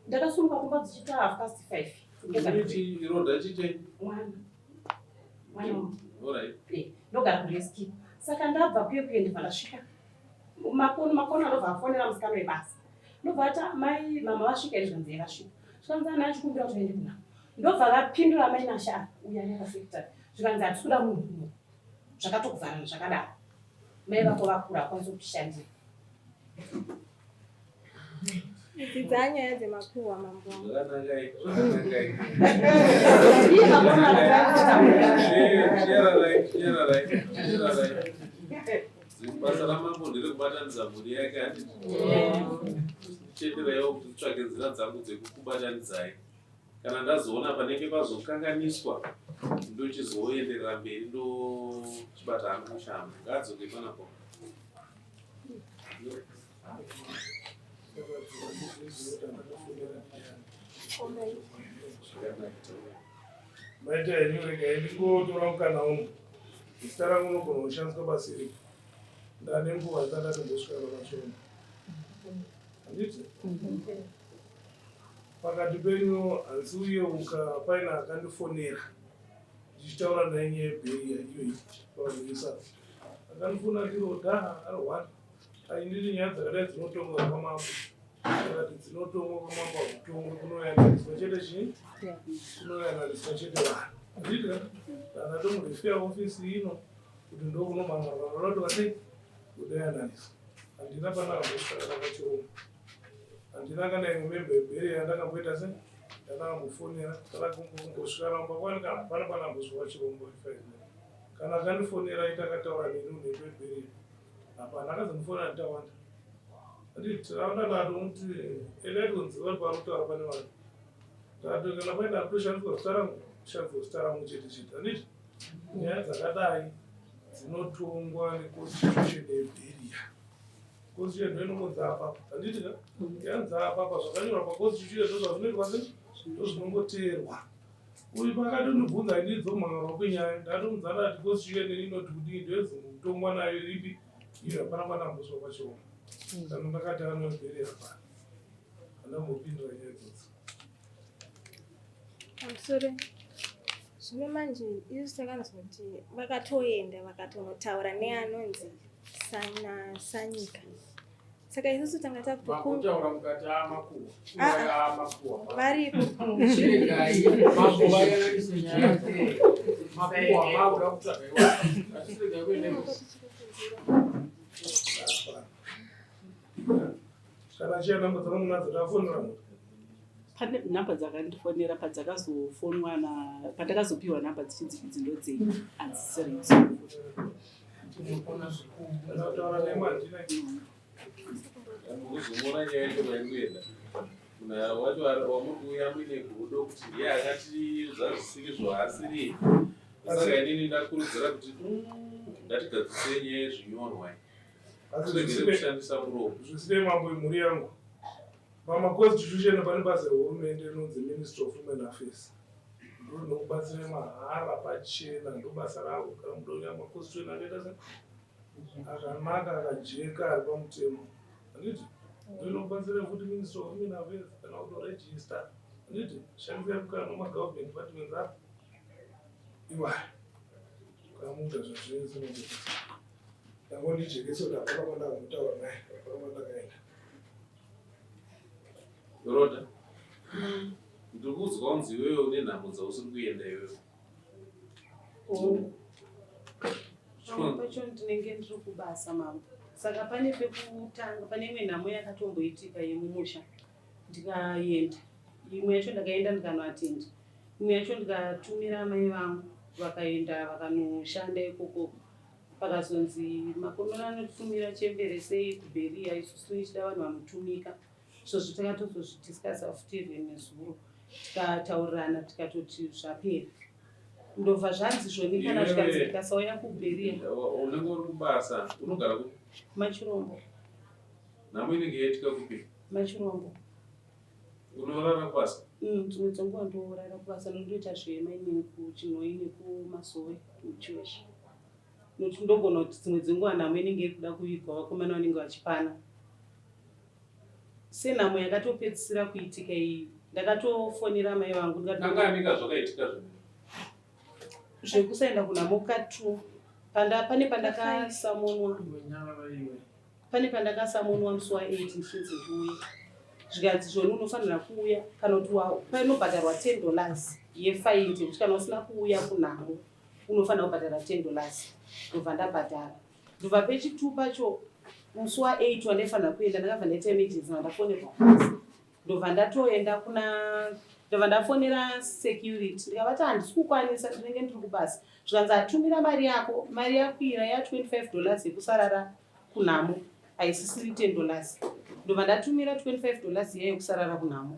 Speaker 8: Ndakasumuka kumba dzichiita half past 5.
Speaker 3: Chichi roda chiche.
Speaker 8: Mwana. Mwana.
Speaker 3: All right.
Speaker 8: Eh, ndogara kurescue. Saka ndabva kuye kuye ndibva ndasvika. Makono makono anobva afonera musikana webasa. Ndobva ati mai mama vasvika here zvikanzi vasvika. Zvikanzi ana achikumbira kuti vaende kunhamo. Ndobva vapindura amai Nasha ava uyo ari pasecretary zvikanzi hatisi kuda munhu kuno zvakatokuvharana zvakadaro mai vako vakura hakwanisi kutishandira.
Speaker 5: Idzi dzanyaya dzemakuhwa mambo wangu.
Speaker 3: Zvakanakai, zvakanakai.
Speaker 8: Iye mambo
Speaker 3: Chinyararai, chinyararai, chinyararai. Basa ramambo nderekubatanidza mhuri yake handiti? Chenderaiwo kuti nditsvage nzira dzangu dzekukubatanidzai. Kana ndazoona panenge pazokanganiswa ndochizoenderera mberi ndochibata hangu mushambo. Ngaadzoke panapo.
Speaker 6: Maita henyu regai ndingotora mukana uno. Zita rangu unogona kushandiswa pasiripo. Ndane nguva ndisati ndatombosvika pakachena. Handiti? Pakati penyu handisi kuyeuka paine akandifonera ndichitaura naye nyaya yebheriya iyoyi pavanhu Akandifona ndiroda ari one ainditi nyaya dzakadai dzinotongwa kwamambo akati dzinotongwa kwamambo hakutongwe kunoyananiswa chete chii kunoyananiswa chete vanhu handiti ka ndakatomurifia ofisi ino kuti ndokunomhan'ara vanoda kuti vadei kudoyananiswa handina pandakambosvika kana pachirungu handina kana imwe memba yebhere yandakamboita se yandakambofonera kana kumbosvika ramba kwani kana hapana pandakambosvika pachirungu kana akandifonera ita akataura neni unheko yebhere hapana akazondifonera nditawanda anditi tawanda ndatomuti endai kunzi vari pari kutaura pane vanhu ndati kana paine akutoshandiswa zita rangu shandiswa zita rangu chete chete anditi nyaya dzakadai dzinotongwa neconstitution yebheria. Constitution ndoinongonzi apapa, handiti ka? Yanzi apapa, zvakanyorwa paconstitution ndozvazvinoitwa sei, ndozvinongoteerwa. Uyu pakatondibvunza ini dzomhangarwa kwenyaya, ndatomudza ndati constitution inoti kudii, ndoyedzongotongwa nayo iripi iyo, hapana kwandamboswa kwachona. Kana ndakati anoberera pano, handambopindura nyaya idzodzo.
Speaker 5: Pamusoro zvino manje isu takanzwa kuti vakatoenda vakatonotaura neanonzi sana sanyika saka isusu tanga
Speaker 9: takutotaura mukati amakuwa ah, ah.
Speaker 5: varipo
Speaker 9: chiregai mambo vayananise nyaya makuwa makuda kutsvaga iwa asiregai kuenda
Speaker 6: Kana chiya namba dzakamunadzo tafonera munhu.
Speaker 4: Pane nhamba dzakandifonera padzakazofonwa na pandakazopiwa nhamba dzichinzi idzi ndodzei hadzisiri idzo.
Speaker 6: Kana kutaura nemwe handina.
Speaker 3: Kuzomona nyaya yacho kwairi kuenda. Munhu wacho wamuri kuuya muine godo kuti ndiye akatiudza zvisiri zvo haasiri. Saka inini ndakurudzira kuti ngatigadzisei nyaya yezvinyorwa iyi. Tiregere kushandisa muromo.
Speaker 6: Zvisinei mambo imhuri yangu. Pamaconstitution pane bazi rehurumende rinonzi Ministry of Women Affairs. Ndorinokubatsirai mahara pachena ndobasa ravo kana muda kunyora maconstitution akaita se akanaka akajeka ari pamutemo. Handiti? Ndorinokubatsirai futi Ministry of Women Affairs kana kutoregister. Handiti? Shandisai mukana wemagovernment departments apo. Iwayo. Kana muda zvazvese manje. Ndangondijekesa kuti hapana kwandakambotaura naye, hapana kwandakaenda.
Speaker 3: Roda, ndiri kuudzwa kunzi iwewe une nhamo dzausiri kuenda iwewe.
Speaker 2: Hongu. Pamwe pacho ndinenge ndiri kubasa mambo. Saka pane pekutanga pane imwe nhamo yakatomboitika yemumusha ndikaenda. Imwe yacho ndakaenda ndikanoatenda. Imwe yacho ndikatumira amai vangu vakaenda vakanoshanda ikoko. Pakazonzi Makonora anotumira chembere sei kuBeria isusu tichida vanhu vanotumika. Izvozvo takatozozvidiscussa futi even nezuro tikataurirana tikatoti zvapera. Ndobva zvanzi zvoni kana zvikanzi ndikasauya kuBeria.
Speaker 3: Unenge uri kubasa unogara kupi?
Speaker 2: Machirombo.
Speaker 3: Nhamo inenge yaitika kupi?
Speaker 2: Machirombo.
Speaker 3: Unorara kubasa?
Speaker 2: Dzimwe dzenguva ndorara kubasa nondoita zvemining kuChinhoyi nekuMazowe kuChiweshe. Nokuti ndogona kuti dzimwe dzenguva nhamo inenge iri kuda kuvigwa vakomana vanenge vachipana. Senhamo yakatopedzisira kuitika iyi ndakatofonera amai vangu ndikati
Speaker 3: Kangani zvakaitika zvinhu?
Speaker 2: Zvekusaenda kunhamo katu panda pane pandakasamonwa pane pandakasamonwa musi wa 8 ndichinzi ndiuye zvikanzi zvoni unofanira kuuya kana kuti panobhadharwa 10 dollars yefaindi yekuti kana usina kuuya kunhamo unofanira kubhadhara 10 dollars ndobva ndabhadhara ndobva pechitu pacho musi wa 8 wandaifanira kuenda ndakabva ndaita emergency vandafonerwa kubasa ndobva ndatoenda kuna ndobva ndafonera security ndikavati handisi kukwanisa ndinenge ndiri kubasa zvikanzi atumira mari yako mari yakwira ya 25 dollars yekusarara kunhamo haisisiri 10 dollars ndobva ndatumira 25 dollars iya yekusarara kunhamo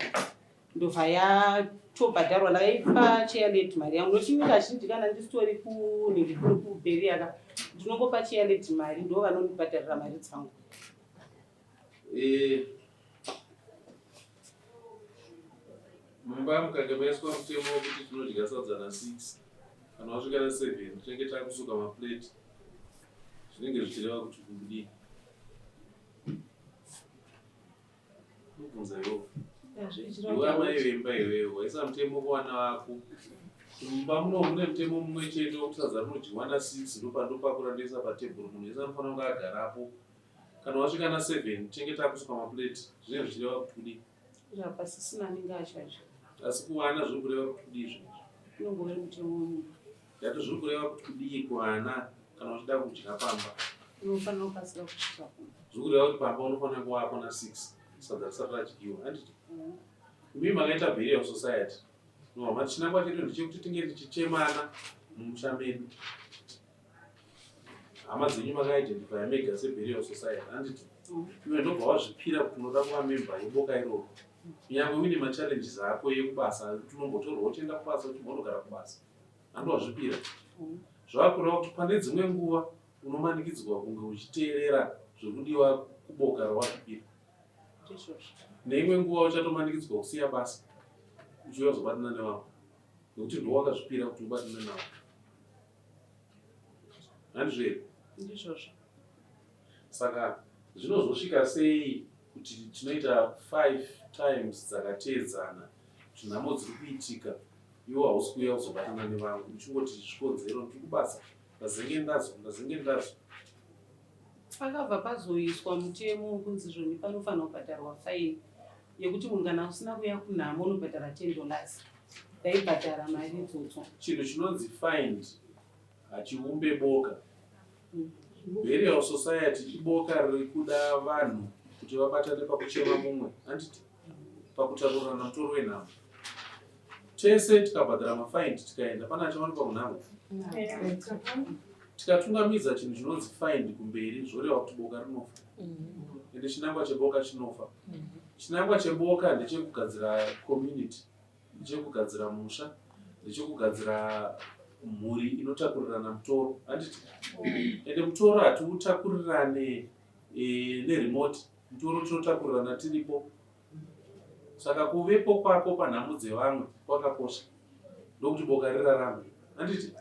Speaker 2: ndobva yatobhadharwa ndakaipa chairlady mari yangu nokuti ini kazhinji kana ndisitori kunhingi kuri kubheriya ka ndinongopa chairlady mari ndo vanondibhadharira mari dzangu
Speaker 3: Eh, mumba mukange maiswa mutemo wekuti tinodya sadza na 6 kana wasvika na 7 tinenge takusuka maplate zvinenge zvichireva kuti kudii Ndobvunza iwewe. Iwe amai vemba iwewe waisa mutemo kuvana vako. Mumba muno mune mutemo mumwe chete wekuti sadza rinodyiwa na 6 ndopandopakura ndoisa patebhuru munhu wese anofanira kunge agarapo. Kana wasvika na 7 tinenge takusuka maplate zvinenge zvichireva kuti kudii?
Speaker 2: Zvapasisina anenge achadya.
Speaker 3: Asi kuvana zviri kureva kuti kudii zvinhu?
Speaker 2: Unongove mutemo wemunhu.
Speaker 3: Ndati zviri kureva kuti kudii kuvana kana uchida kudya pamba?
Speaker 2: Unofanira kukasira kusvika kumba.
Speaker 3: Zviri kureva kuti pamba unofanira kuvapo na 6 sadza risati radyiwa, handiti? Imi makaita burial society. No, hama chinangwa chedu ndechekuti tinge tichichemana mumusha medu. Hama dzenyu makaidentifya mega seburial society, handiti? Iwe ndobva wazvipira kuti unoda kuva member yeboka iroro. Kunyangwe uine machallenges ako ekubasa ekuti unombotorwa uchienda kubasa uchimbonogara kubasa. Handi wazvipira. Zvava kureva kuti pane dzimwe nguva unomanikidzwa kunge uchiteerera zviri kudiwa kuboka rawazvipira. Neimwe nguva uchatomanikidzwa kusiya basa uchiuya kuzobatana nevamwe nekuti ndiwo wakazvipira kuti ubatane navo. Handizvo here?
Speaker 4: Ndizvozvo.
Speaker 3: Saka zvinozosvika sei kuti tinoita 5 times dzakateedzana kuti nhamo dziri kuitika iwe hausi kuuya kuzobatana nevamwe uchingoti zvikonzero ndiri kubasa ndazenge ndazo ndazenge ndazo.
Speaker 2: Pakabva pazoiswa mutemo wekunzi zvoni panofanirwa kubhadharwa faini yekuti munhu kana usina kuuya kunhamo unobhadhara 10 dollars. Ndaibhadhara mari idzodzo.
Speaker 3: Chinhu chinonzi find hachiumbe boka. Burial Society iboka riri kuda vanhu kuti vabatane pakuchema mumwe, handiti? Pakutakurirana mutoro wenhamo. Tese tikabhadhara mafaindi tikaenda, pane achawanikwa munhamo? Tikatungamidza chinhu chinonzi faindi kumberi, zvoreva kuti boka rinofa. Ende chinangwa cheboka chinofa. Chinangwa cheboka ndechekugadzira community. Ndechekugadzira musha, ndechekugadzira mhuri inotakurirana mutoro, handiti? Ende mutoro hatiutakurirane e, neremote, mutoro tinotakurirana tiripo. Saka kuvepo kwako panhamo dzevamwe kwakakosha, ndokuti boka rirarame, handiti?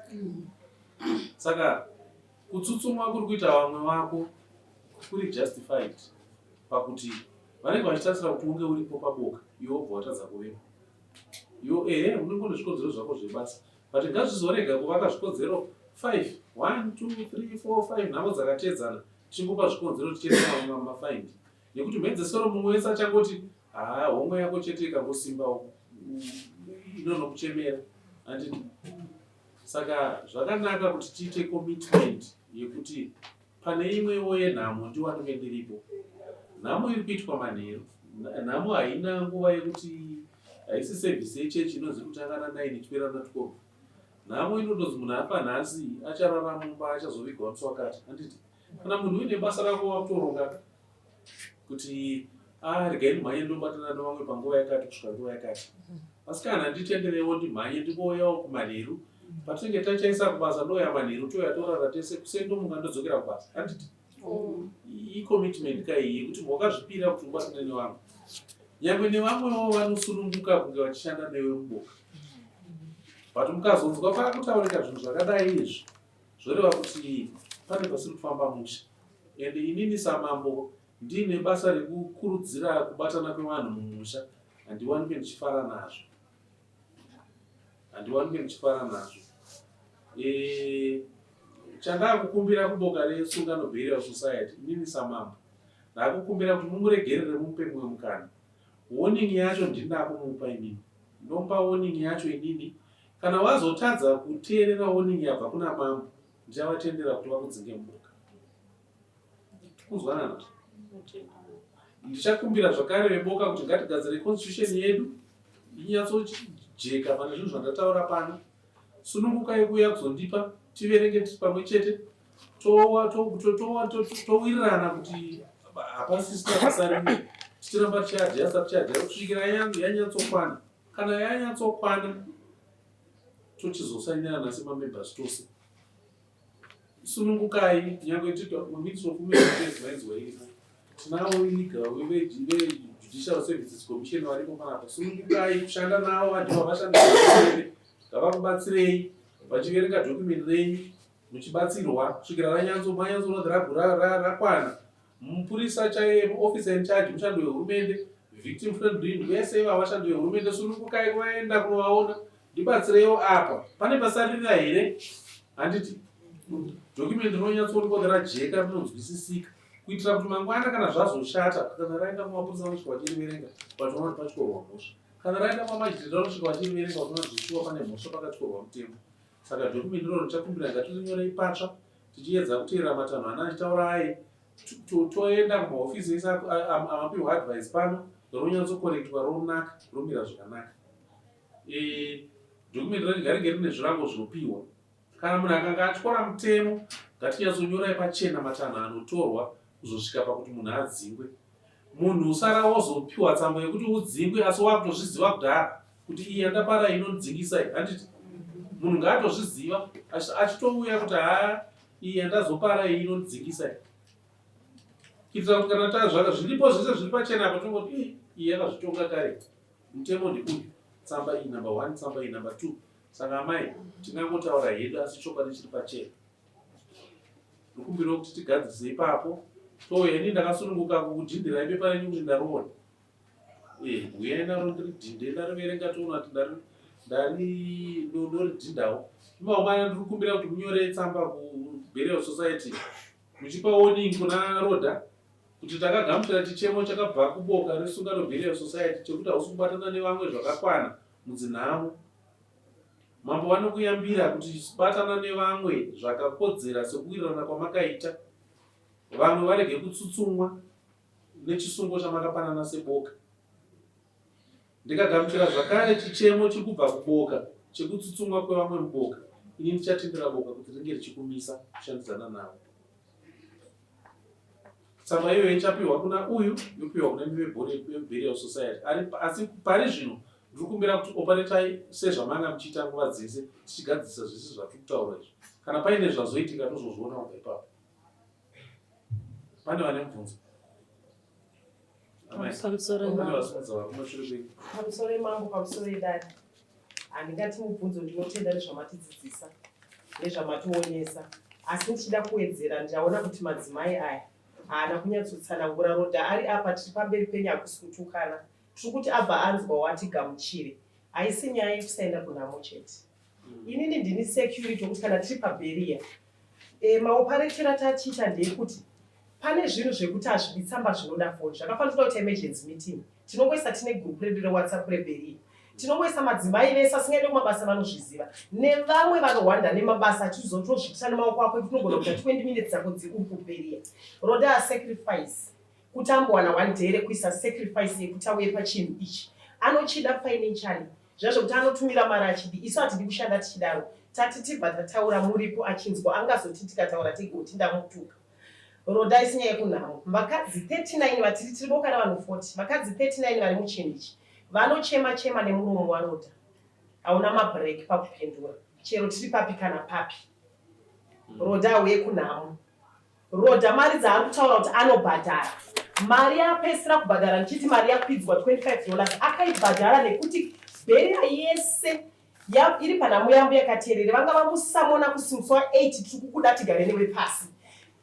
Speaker 3: Saka kutsutsumwa kuri kuita vamwe vako kuri justified pakuti Vanenge vachitarisira kuti unge uripo paboka iwe wobva watadza kuvepo. Iwe ehe unenge une zvikonzero zvako zvebasa but ngazvizorega kuvaka zvikonzero 5 1 2 3 4 5 nhamo dzakateedzana tichingopa zvikonzero tichienda mafaindi nekuti mhedzesero mumwe wese achangoti haa homwe yako chete ikangosimba inonokuchemera handiti saka zvakanaka kuti tiite commitment yekuti Pane imwewo yenhamo ndiwanike ndiripo. Nhamo iri kuitwa manheru. Nhamo haina nguva yekuti haisi service yechechi inonzi kutanga na 9 ichipera na 12. Nhamo inotonzi munhu afa nhasi acharara mumba achazovigwa musi wakati. Handiti? Kana munhu uine basa rako wakutoronga kuti ah regai ndimhanye ndobatana nevamwe panguva yakati kusvika nguva yakati. Asi kana nditenderewo ndimhanye ndingouyawo kumanheru patinenge tachaisa kubasa ndouya manheru touya torara tese kuseni ndomuka ndodzokera kubasa handiti mm. icommitment ka iyi yekuti wakazvipira kuti ubatane nevamwe nyangwe nevamwewo vanosununguka kunge vachishanda newe muboka but mukazonzwa pakutaurika zvinhu zvakadai izvi zvoreva kuti pane pasiri kufamba mushe and inini samambo ndiine basa rekukurudzira kubatana kwevanhu mumusha handiwanike ndichifara nazvo handiwanike ndichifara nazvo e, chandakukumbira kuboka resungano burial society inini samambo ndakukumbira kuti mumuregerere mumupe mumwe mukana warning yacho ndinakumupa inini ndomupa warning yacho inini kana wazotadza kuteerera warning yabva kuna mambo ndichavatendera kuti vakudzinge muboka Kunzwanana. Ndichakumbira zvakare veboka kuti ngatigadzire constitution yedu inyatsojeka pane zvinhu zvandataura pano. Sunungukai kuuya kuzondipa tiverenge tiri pamwe chete towirirana kuti hapasisina basa rimwe tichiramba tichiadjasta tichiadjasta kusvikira yanyatsokwana. Kana yanyatsokwana tochizosainirana semamembers tose. Sunungukai nyangwe tito Ministry of Women Affairs vainzwa iripo. Tinavo legal veJudicial Services Commission varipo panapa. Sunungukai kushanda navo vanhu vavashanda navo ngavakubatsirei vachiverenga document renyu muchibatsirwa kusvikira ranyatso manyatsoona rakwana. Mupurisa chaiye officer in charge mushandi wehurumende victim friendly vese ivava vashandi vehurumende sunungukai kuvaenda kunovaona Ndibatsireiwo apa. Pane pasaririra here? Handiti document rinonyatsoonekwa kuti rajeka rinonzwisisika kuitira kuti mangwana kana zvazoshata kana raenda kumapurisa vanosvika vachiriverenga vachiona kuti patyorwa mhosva kana raenda kumamajitiri vanosvika vachiriverenga vachiona kuti zvishuwa pane mhosva pakatyorwa mutemo saka document iroro ndichakumbira ngatirinyorei patsva tichiedza kuteerera matanho ana achitaura aye toenda kumahofisi ese amapiwa advice pano ronyatsokorektwa ronaka romira zvakanaka E, document racho ngaringe rine zvirango zvinopiwa kana munhu akanga atyora mutemo ngatinyatsonyorai pachena matanho anotorwa kuzosvika pakuti munhu adzingwe munhu usara wozopiwa tsamba yekuti udzingwe asi wakutozviziva kudhara kuti iyi yandapara inondidzingisa iyi handiti munhu ngaatozviziva achitouya kuti haa iyi yandazopara iyi inondidzingisa iyi. Kuitira kuti kana tazvaka zviripo zvese zviri pachena apa tongoti ii iyi yakazvitonga kare. Mutemo ndeuyu. Tsamba iyi number 1, tsamba iyi number 2. Saka amai tingangotaura hedu asi chokwadi chiri pachena. Ndokumbirawo kuti tigadzirise ipapo. Touya ini ndakasununguka kukudhindirai bepa renyu kuti ndariona. Eh, huyai naro ndiridhinde ndariverenga toona kuti ndari ndari ndoridhindawo. Mangwana ndiri kukumbira kuti munyore tsamba kuBurial Society muchipa warning kuna Rhoda kuti takagamuchira chichemo chakabva kuboka resungano Burial Society chekuti hausi kubatana nevamwe zvakakwana mudzinhamo. Mambo vanokuyambira kuti batana nevamwe zvakakodzera sekuwirirana kwamakaita, vamwe varege kutsutsumwa nechisungo chamakapanana seboka. Ndikagamuchira zvakare chichemo chiri kubva kuboka chekutsutsumwa kwevamwe muboka, ini ndichatendera boka kuti ringe richikumisa kushandidzana navo. Tsamba iyoyo ichapiwa kuna uyu yopiwa kuna imi veBurial Society. Asi pari zvino ndiri kumbira kuti operetai sezvamanga muchiita nguva dzese tichigadzirisa zvese zvatiri kutaura izvi. Kana paine zvazoitika tozozviona kubva ipapo. Pane vane mubvunzo?
Speaker 10: Pamusoro mambo, pamusoro edare, handingati mubvunzo, ndinotenda nezvamatidzidzisa nezvamationesa, asi ndichida kuwedzera, ndaona kuti madzimai aya haana kunyatsotsanangura. Rodha ari apa, tiri pamberi penyu, hakusi kutukana, tiri kuti abva anzwa watigamuchire. Haisi nyaya yekusaenda kunhamo chete. Inini ndini security wekuti kana tiri pabheriya E, maoparetero atatiita ndeekuti pane zvinhu zvekuti hazvidi tsamba zvinoda foni zvakafanira toda kuita emergency meeting tinongoisa tine group redu rewhatsapp reberiya tinongoisa madzimai vese asingaende kumabasa vanozviziva nevamwe vanohwanda nemabasa achizotozviitira nemaoko ako ekuti unogona kuita 20 minutes dzako dziri kuberiya roda sacrifice kuti ambowana one day rekuisa sacrifice yekuti auye pachinhu ichi anochida financially Zviya zvekuti anotumira mari achidi isu hatidi kushanda tichidaro. Tati tibva tataura muripo achinzwa angazoti tikataura tigoti ndamutuka. Roda isi nyaya yekunhamo. Vakadzi 39 vatiri tiri boka revanhu 40 vakadzi 39 vari muchinhu ichi vanochema chema nemuromo waRoda. Hauna mabreak pakupindura chero tiri papi kana papi. Roda auye kunhamo. Rhoda mari dzaari kutaura kuti anobhadhara mari yaapedzisira kubhadhara ndichiti mari yakwidzwa 25 dollars akaibhadhara nekuti bheriya yese ya, iri panhamo yambuya Katerere vanga vamusamona kusi musi wa 8 tiri kukuda tigare newe pasi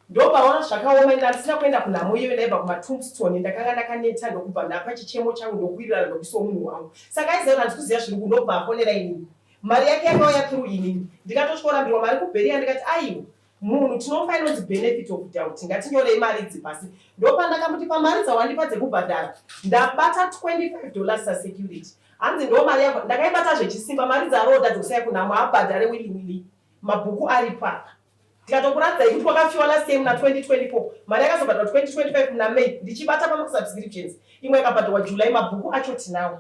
Speaker 10: ndopaona zvakaoma ende andisina kuenda kunhamo iyoyo ndaibva kumatombstone ndakanga ndakaneta ndokubva ndapa chichemo changu ndokuwirirana ndokuiswa munhu wangu saka aiziva kuti handisi kuziva zviri kundobva afonera inini mari yake yakauya through inini ndikatosvikorambirwa mari kubheriya ndikati aiwa Munhu tinomupa inonzi benefit of doubt ngatinyorei mari idzi pasi ndopandakamuti pamari dzawandipa dzekubhadhara ndabata 25 dollars sasecurity hanzi ndo mari yako ndakaibata zvechisimba mari dzaroda dzekusaya kunhamo abhadhare willingly mabhuku aripo apa ndikatokuratidzai kuti kwakafiwa last year muna 2024 mari yakazobhadharwa 2025 muna May ndichibata pamasubscriptions imwe yakabhadharwa July mabhuku acho tinawo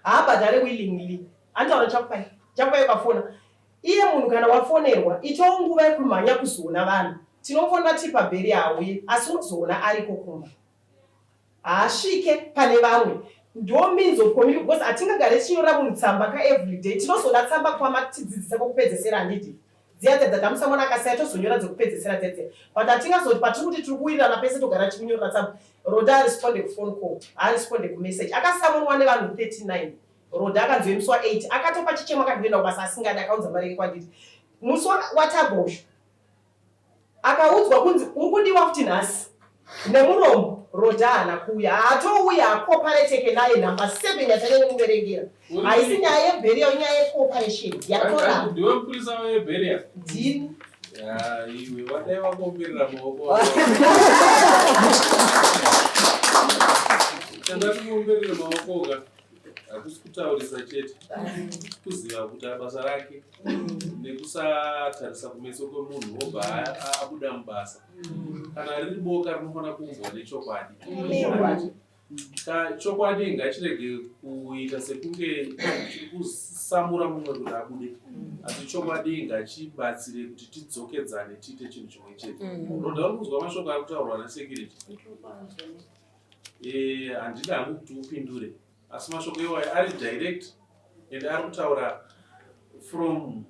Speaker 10: haabhadhare willingly antaura chakupai chakupai ukafona Iye munhu kana wafonerwa itawo nguva yekumhanya kuzoona vanhu. Tinofonera tiri pabheri haauye asi unozoona ariko kumba. Haasvike pane vamwe. Ndo means of communication because hatingagare tichinyorera munhu tsamba ka everyday. Tinozoda tsamba kwamatidzidzisa kwekupedzesera handiti? Dziya dziya dzatamusamona akasiya tozonyora dzekupedzesera dziya dziya. But hatingazoti patiri kuti tiri kuwirirana pese togara tichikunyorera tsamba. Rhoda haaresponde kuphone call, haaresponde kumessage. Akasamonwa nevanhu 39. Rhoda akanzi musi wa 8 akatopa chichemo akati kuenda kubasa asingadi akaunza mari yake kwandiri musi watabosho akaudzwa kunzi uri kudiwa futi nhasi nemuromo Rhoda haana kuuya haatouya hakopareteke naye nhamba 7 yatanyanya kumuverengera haisi nyaya yebheria inyaya yecooperation yatoramba
Speaker 3: ndiwe mupurisa webheria
Speaker 10: ndini
Speaker 3: Ya, iwe wadai wakuomberera maoko chandati muomberere maoko ka hakusi kutaurisa chete kuziva kuti basa rake nekusatarisa kumeso kwemunhu wobva abuda mubasa kana riri boka rinofanira kuumbwa nechokwadi chokwadi ngachirege kuita sekunge chiri kusamura mumwe kuti abude asi chokwadi ngachibatsire kuti tidzokedzane tiite chinhu chimwe chete roda uri kunzwa mashoko ari kutaurwa nesecurity Eh, handidi hangu kuti upindure asi mashoko iwayo ari direct and ari kutaura from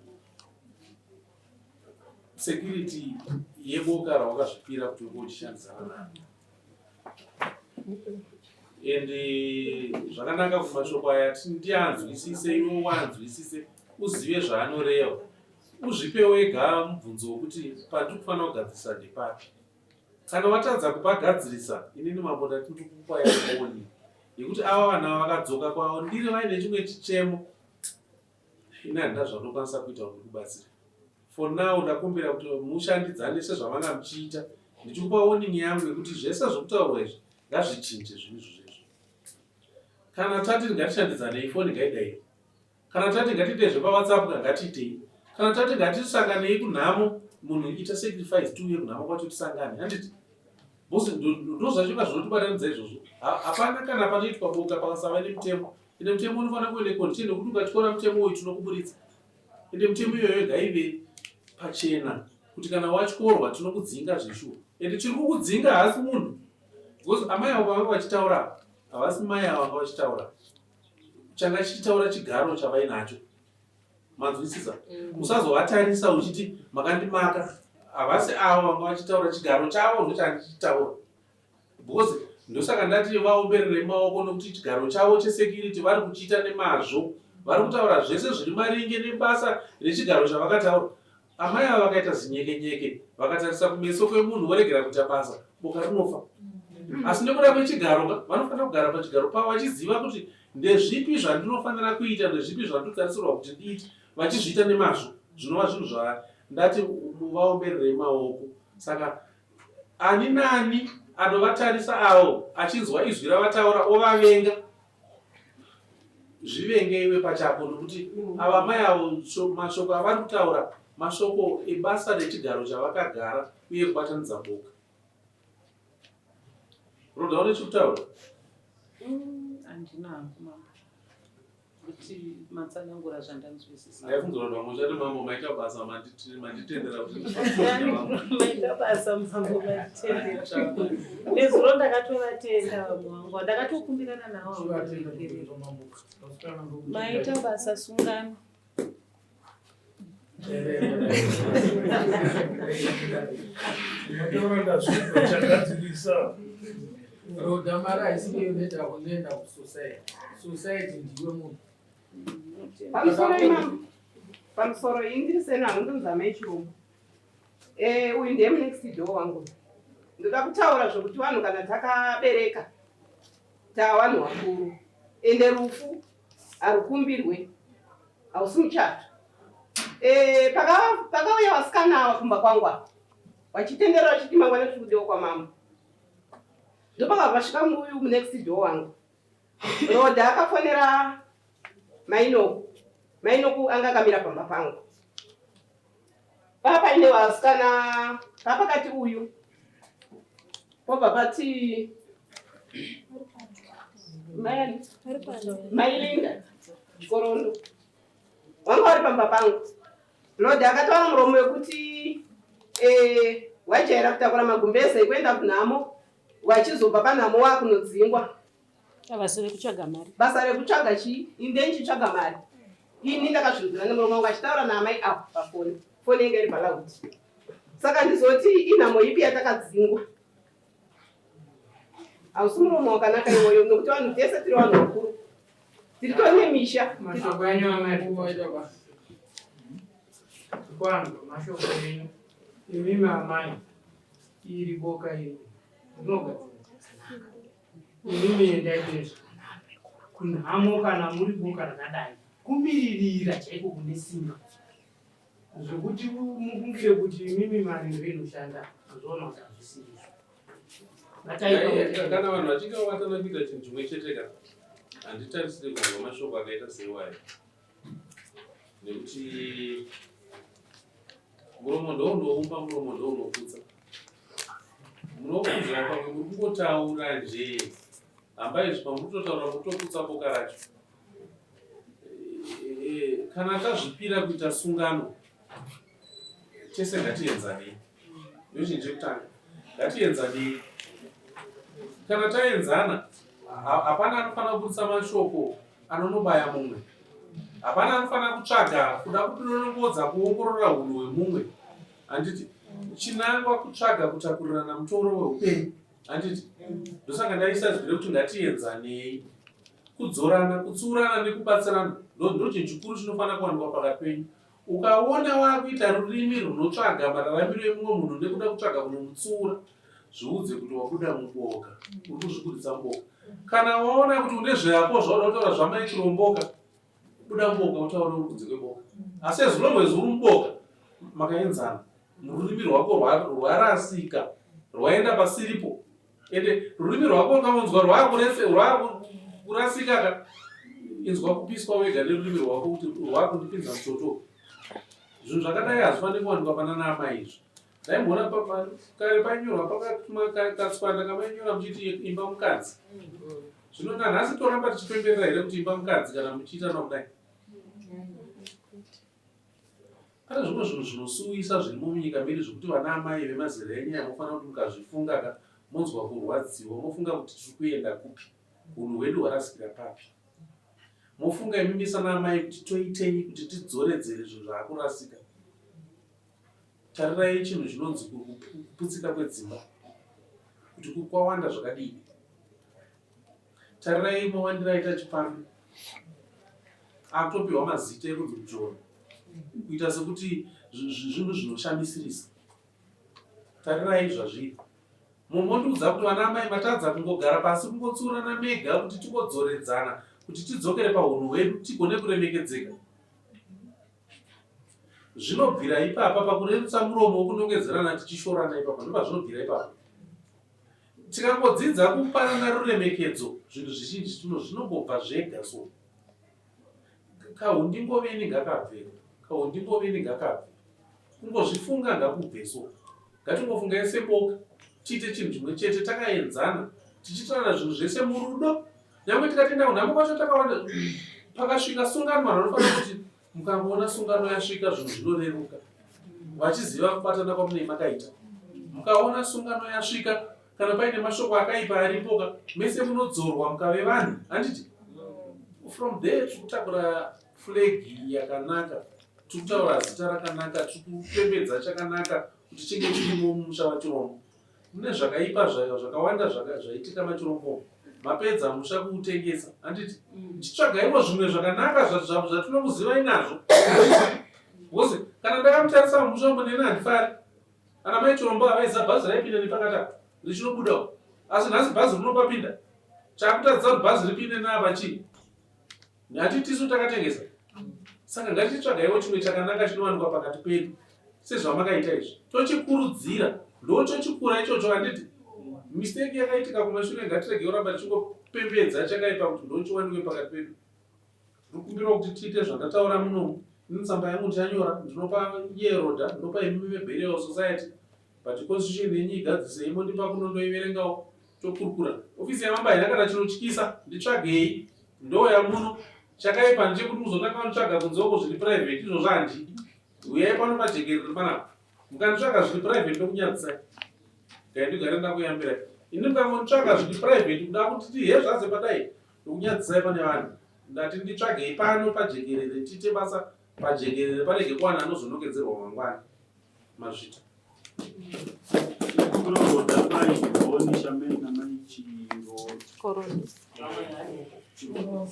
Speaker 3: security yeboka rawakazvipira kuti unge uchishandidzana naro. And zvakanaka kuti mashoko aya ndianzwisise, iwe wanzwisise, uzive zvaanoreva, uzvipe wega mubvunzo wekuti pandiri kufanira kugadzirisa ndepapi. Kana watadza kupagadzirisa, inini mambo ndati ndiri kukupa yaoni yekuti ava vana vakadzoka kwavo ndiri vaine chimwe chichemo, ini handina zvandokwanisa kuita kuti ndikubatsire. For now ndakumbira kuti mushandidzane sezvamanga muchiita, ndichikupa warning yangu yekuti zvese zvokutaurwa izvi ngazvichinje zvinhu izvozvo. Kana tati ngatishandidzanei, foni ngaidai. Kana tati ngatiitei zvepaWhatsApp ka ngatiitei. Kana tati ngatisanganei kunhamo, munhu ita sacrifice tiuye kunhamo kwacho tisangane, handiti? Because ndozvacho ka zvinotibatanidza izvozvo. Hapana kana panoitwa boka pakasava nemutemo. Ende mutemo unofanira kuve necondition yekuti ukatyora mutemo uyu tinokuburitsa. Ende mutemo iyoyo ngaive pachena kuti kana watyorwa tinokudzinga zveshuwa. Ende chiri kukudzinga haasi munhu. Because amai avo vanga vachitaura havasi mai avo vanga vachitaura. Changa chichitaura chigaro chavainacho. Manzwisisa? Usazovatarisa uchiti makandimaka. Havasi avo vanga vachitaura chigaro chavo ndochandichitaura. Because ndosaka ndati vaomberere maoko nokuti chigaro chavo chesecurity vari kuchiita nemazvo. Vari kutaura zvese zviri maringe nebasa rechigaro chavakataura. Amai ava vakaita zinyekenyeke vakatarisa kumeso kwemunhu voregera kuita basa, boka rinofa. Asi nekuda kwechigaro ka, vanofanira kugara pachigaro pavo vachiziva kuti ndezvipi zvandinofanira kuita, ndezvipi zvandinotarisirwa kuti ndiite, vachizviita nemazvo, zvinova zvinhu zvandati muvaombererei maoko. Saka ani nani anovatarisa avo achinzwa izwi ravataura ovavenga, zvivenge iwe pachako nokuti ava mai avo mashoko avari kutaura mashoko ebasa rechigaro chavakagara uye kubatanidza boka. Roda une chekutaura?
Speaker 1: Handina hangu mambo. Kuti matsanangura zvandanzwisisa.
Speaker 3: Ndaifungira kuti vamwe uchati mambo maita basa manditendera kuti
Speaker 2: maita basa mambo manditendera. Nezuro ndakatovatenda vamwe vangu ndakatokumbirana navo.
Speaker 7: Maita basa sungano.
Speaker 6: Ndinotaura ndazvinzwa chagadzirisa.
Speaker 9: Roda mari haisi iyo inoita kunoenda kusociety. Society ndiwe munhu.
Speaker 2: Pamusoro imam. Pamusoro ini ndiri seni anondonzi amai Chirombo. Eh uyu ndiye next door wangu. Ndoda kutaura zvokuti vanhu kana takabereka tavanhu vakuru. Ende rufu harukumbirwe hausi muchato eh, pakauya vasikana ava kumba kwangu apa vachitendera vachiti mangwana tiri kudiwa kwamambo ndopakabva vasvika uyu munext door wangu roda akafonera mainoku mainoku anga akamira pamba pangu papaine vasikana papakati uyu pobva pati mailinda chikorondo wanga wari pamba pangu lord akataura muromo wekuti eh, wajaira kutakura magumbeze ekuenda kunhamo wachizobva panhamo wakunodzingwa
Speaker 7: Basa rekutsvaga mari.
Speaker 2: Basa rekutsvaga chii? Ini ndeichitsvaga mari. Ini ndakazvinzwira nemuromo wangu achitaura naamai avo pafoni. Foni yanga iri paloud. Saka ndizoti inhamo ipi yatakadzingwa? Hausi muromo wakanaka iwoyo nokuti vanhu tese tiri vanhu vakuru. Tiri tone misha.
Speaker 9: Mashoko enyu amai kuwaita basa. Kwangu mashoko enyu. Imimi amai iri boka iri rinogadzira zvakanaka. Imimi endai kune zvakanaka. Kunhamo kana muri boka rakadai kumiririra chaiko kune simba zvekuti mufungire kuti imimi mari ndoinoshanda zvoona kuti hazvisiri izvo.
Speaker 3: Kana vanhu vachinge vabatana kuita chinhu chimwe chete ka handitarisire kunzwa mashoko akaita seiwayo nekuti muromo ndounoumba muromo ndounoputsa Munokudzwa pamwe muri kungotaura njee. Hamba izvi pamuri kutotaura muri kutoputsa boka racho. Eh, kana tazvipira kuita sungano tese ngatienzanei. Ndochinhu chekutanga. Ngatienzanei. Kana taenzana hapana anofanira kuburitsa mashoko anonobaya mumwe. Hapana anofanira kutsvaga kuda kudonongodza kuongorora hunhu hwemumwe. Handiti chinangwa kutsvaga kutakurirana mutoro weupenyu. Handiti ndosaka ndaisa zwi rekuti ngatienzanei. Kudzorana, kutsiurana nekubatsirana ndochinhu chikuru chinofanira kuwanikwa pakati penyu. Ukaona wakuita rurimi runotsvaga mararamiro emumwe munhu nekuda kutsvaga kunomutsiura, zviudze kuti wabuda muboka, uri kuzvibuditsa muboka. Kana waona kuti une zvako zvauda kutaura zvamai Chiromboka, buda muboka utaure uri kunze kweboka. Asi as long as uri muboka, makaenzana. Rurimi rwako rwarasika, rwaenda pasiripo. Ende rurimi rwako ukaunzwa rwakurasika ka, inzwa kupiswa wega nerurimi rwako kuti rwakundipinza muchoto. Zvinhu zvakadai hazvifaniri kuwanikwa pana naamai izvi. Ndaimboona kare painyorwa pakatswanda kamainyora muchiti imba mukadzi. Zvino nanhasi toramba tichipemberera here kuti imba mukadzi kana muchiitana kudai? Pane zvimwe zvinhu zvinosuwisa zvirimo munyika medu zvekuti vana amai vemazera enyu aya mofanira kuti mukazvifunga ka monzwa kurwadziwa mofunga kuti tiri kuenda kupi, hunhu hwedu hwarasikira papi. Mofunga imimi sana amai kuti toitenyi kuti tidzoredzere zvinhu zvaakurasika. Tarirai chinhu chinonzi kuputsika kwedzimba kuti kwawanda zvakadii. Tarirai mawandiro aita chipfambi akutopiwa mazita ekunzi kujora kuita sekuti zvinhu zvinoshamisirisa. Tarirai zvazviri. Mumondiudza kuti vana amai matadza kungogara pasi kungotsurana mega kuti tingodzoredzana kuti tidzokere pahunhu hwedu tigone kuremekedzeka. Zvinobvira ipapa pakurerutsa muromo wokunongedzerana tichishorana ipapa ndopazvinobvira ipapa. Tikangodzidza kupanana ruremekedzo zvinhu zvizhinji tino zvinongobva zvega so. Kahundingoveni ngakabve, kahundingoveni ngakabve. Kungozvifunga ngakubve so. Ngatingofungai seboka tiite chinhu chimwe chete takaenzana tichiitirana zvinhu zvese murudo. Nyangwe tikatenda kunhamo kwacho takawanda pakasvika sungano vanhu vanofanira kuti Mukangoona sungano yasvika zvinhu zvinoreruka vachiziva kubatana kwamunei makaita. Mukaona sungano yasvika kana paine mashoko akaipa aripoka mese munodzorwa mukave vanhu handiti? From there tiri kutakura flag yakanaka, tiri kutaura zita rakanaka, tiri kupembedza chakanaka kuti chinge chirimo mumusha waChirombo. Mune zvakaipa zvakawanda zvaitika machirombo mapedza musha kuutengesa handiti chitsvagaiwo zvimwe zvakanaka zvatinokuzivai nazvo because kana ndakamutarisa musha umo neni handifari ana mai chirombo havaiza bhazi raipinda nepakati apa richinobudawo asi nhasi bhazi rinopapinda chakutadzisa kuti bhazi ripinde naapa chii Nyati tisu takatengesa. Saka ngatitsvagaiwo chimwe chakanaka chinowanikwa pakati pedu sezvamakaita izvi. Tochikurudzira. Ndochochikura ichocho handiti? Mistake yakaitika kumashure ngatiregei kuramba tichingopembedza chakaipa kuti ndochiwanikwe pakati pedu. Ndinokumbirawo kuti tiite zvandataura munomu. Ini tsamba yangu ndichanyora ndinopa Yeroda, ndinopa imimi veBurial Society but constitution yenyu igadzisei mondipa kuno ndoiverengawo tokurukura. Ofisi yamambo haina kana chinotyisa, nditsvagei ndouya muno. Chakaipa ndechekuti muzotanga kunitsvaga kunze uko zviri private izvozvo handidi. Uyai pano pajekerere panapa. Mukanditsvaga zviri private ndokunyadzisai. Gai ndigare ndakuyambirai. Ini mukangonditsvaga zviri private kuda kuti tihe zvaze padai ndokunyadzisai pane vanhu. Ndati nditsvagei pano pajekerere tiite basa pajekerere parege kuwana anozonokedzerwa mangwana. Mazvita.
Speaker 11: Kuroda mai Boni Shameni namai Chiro.
Speaker 7: Koroni.
Speaker 11: Chiro.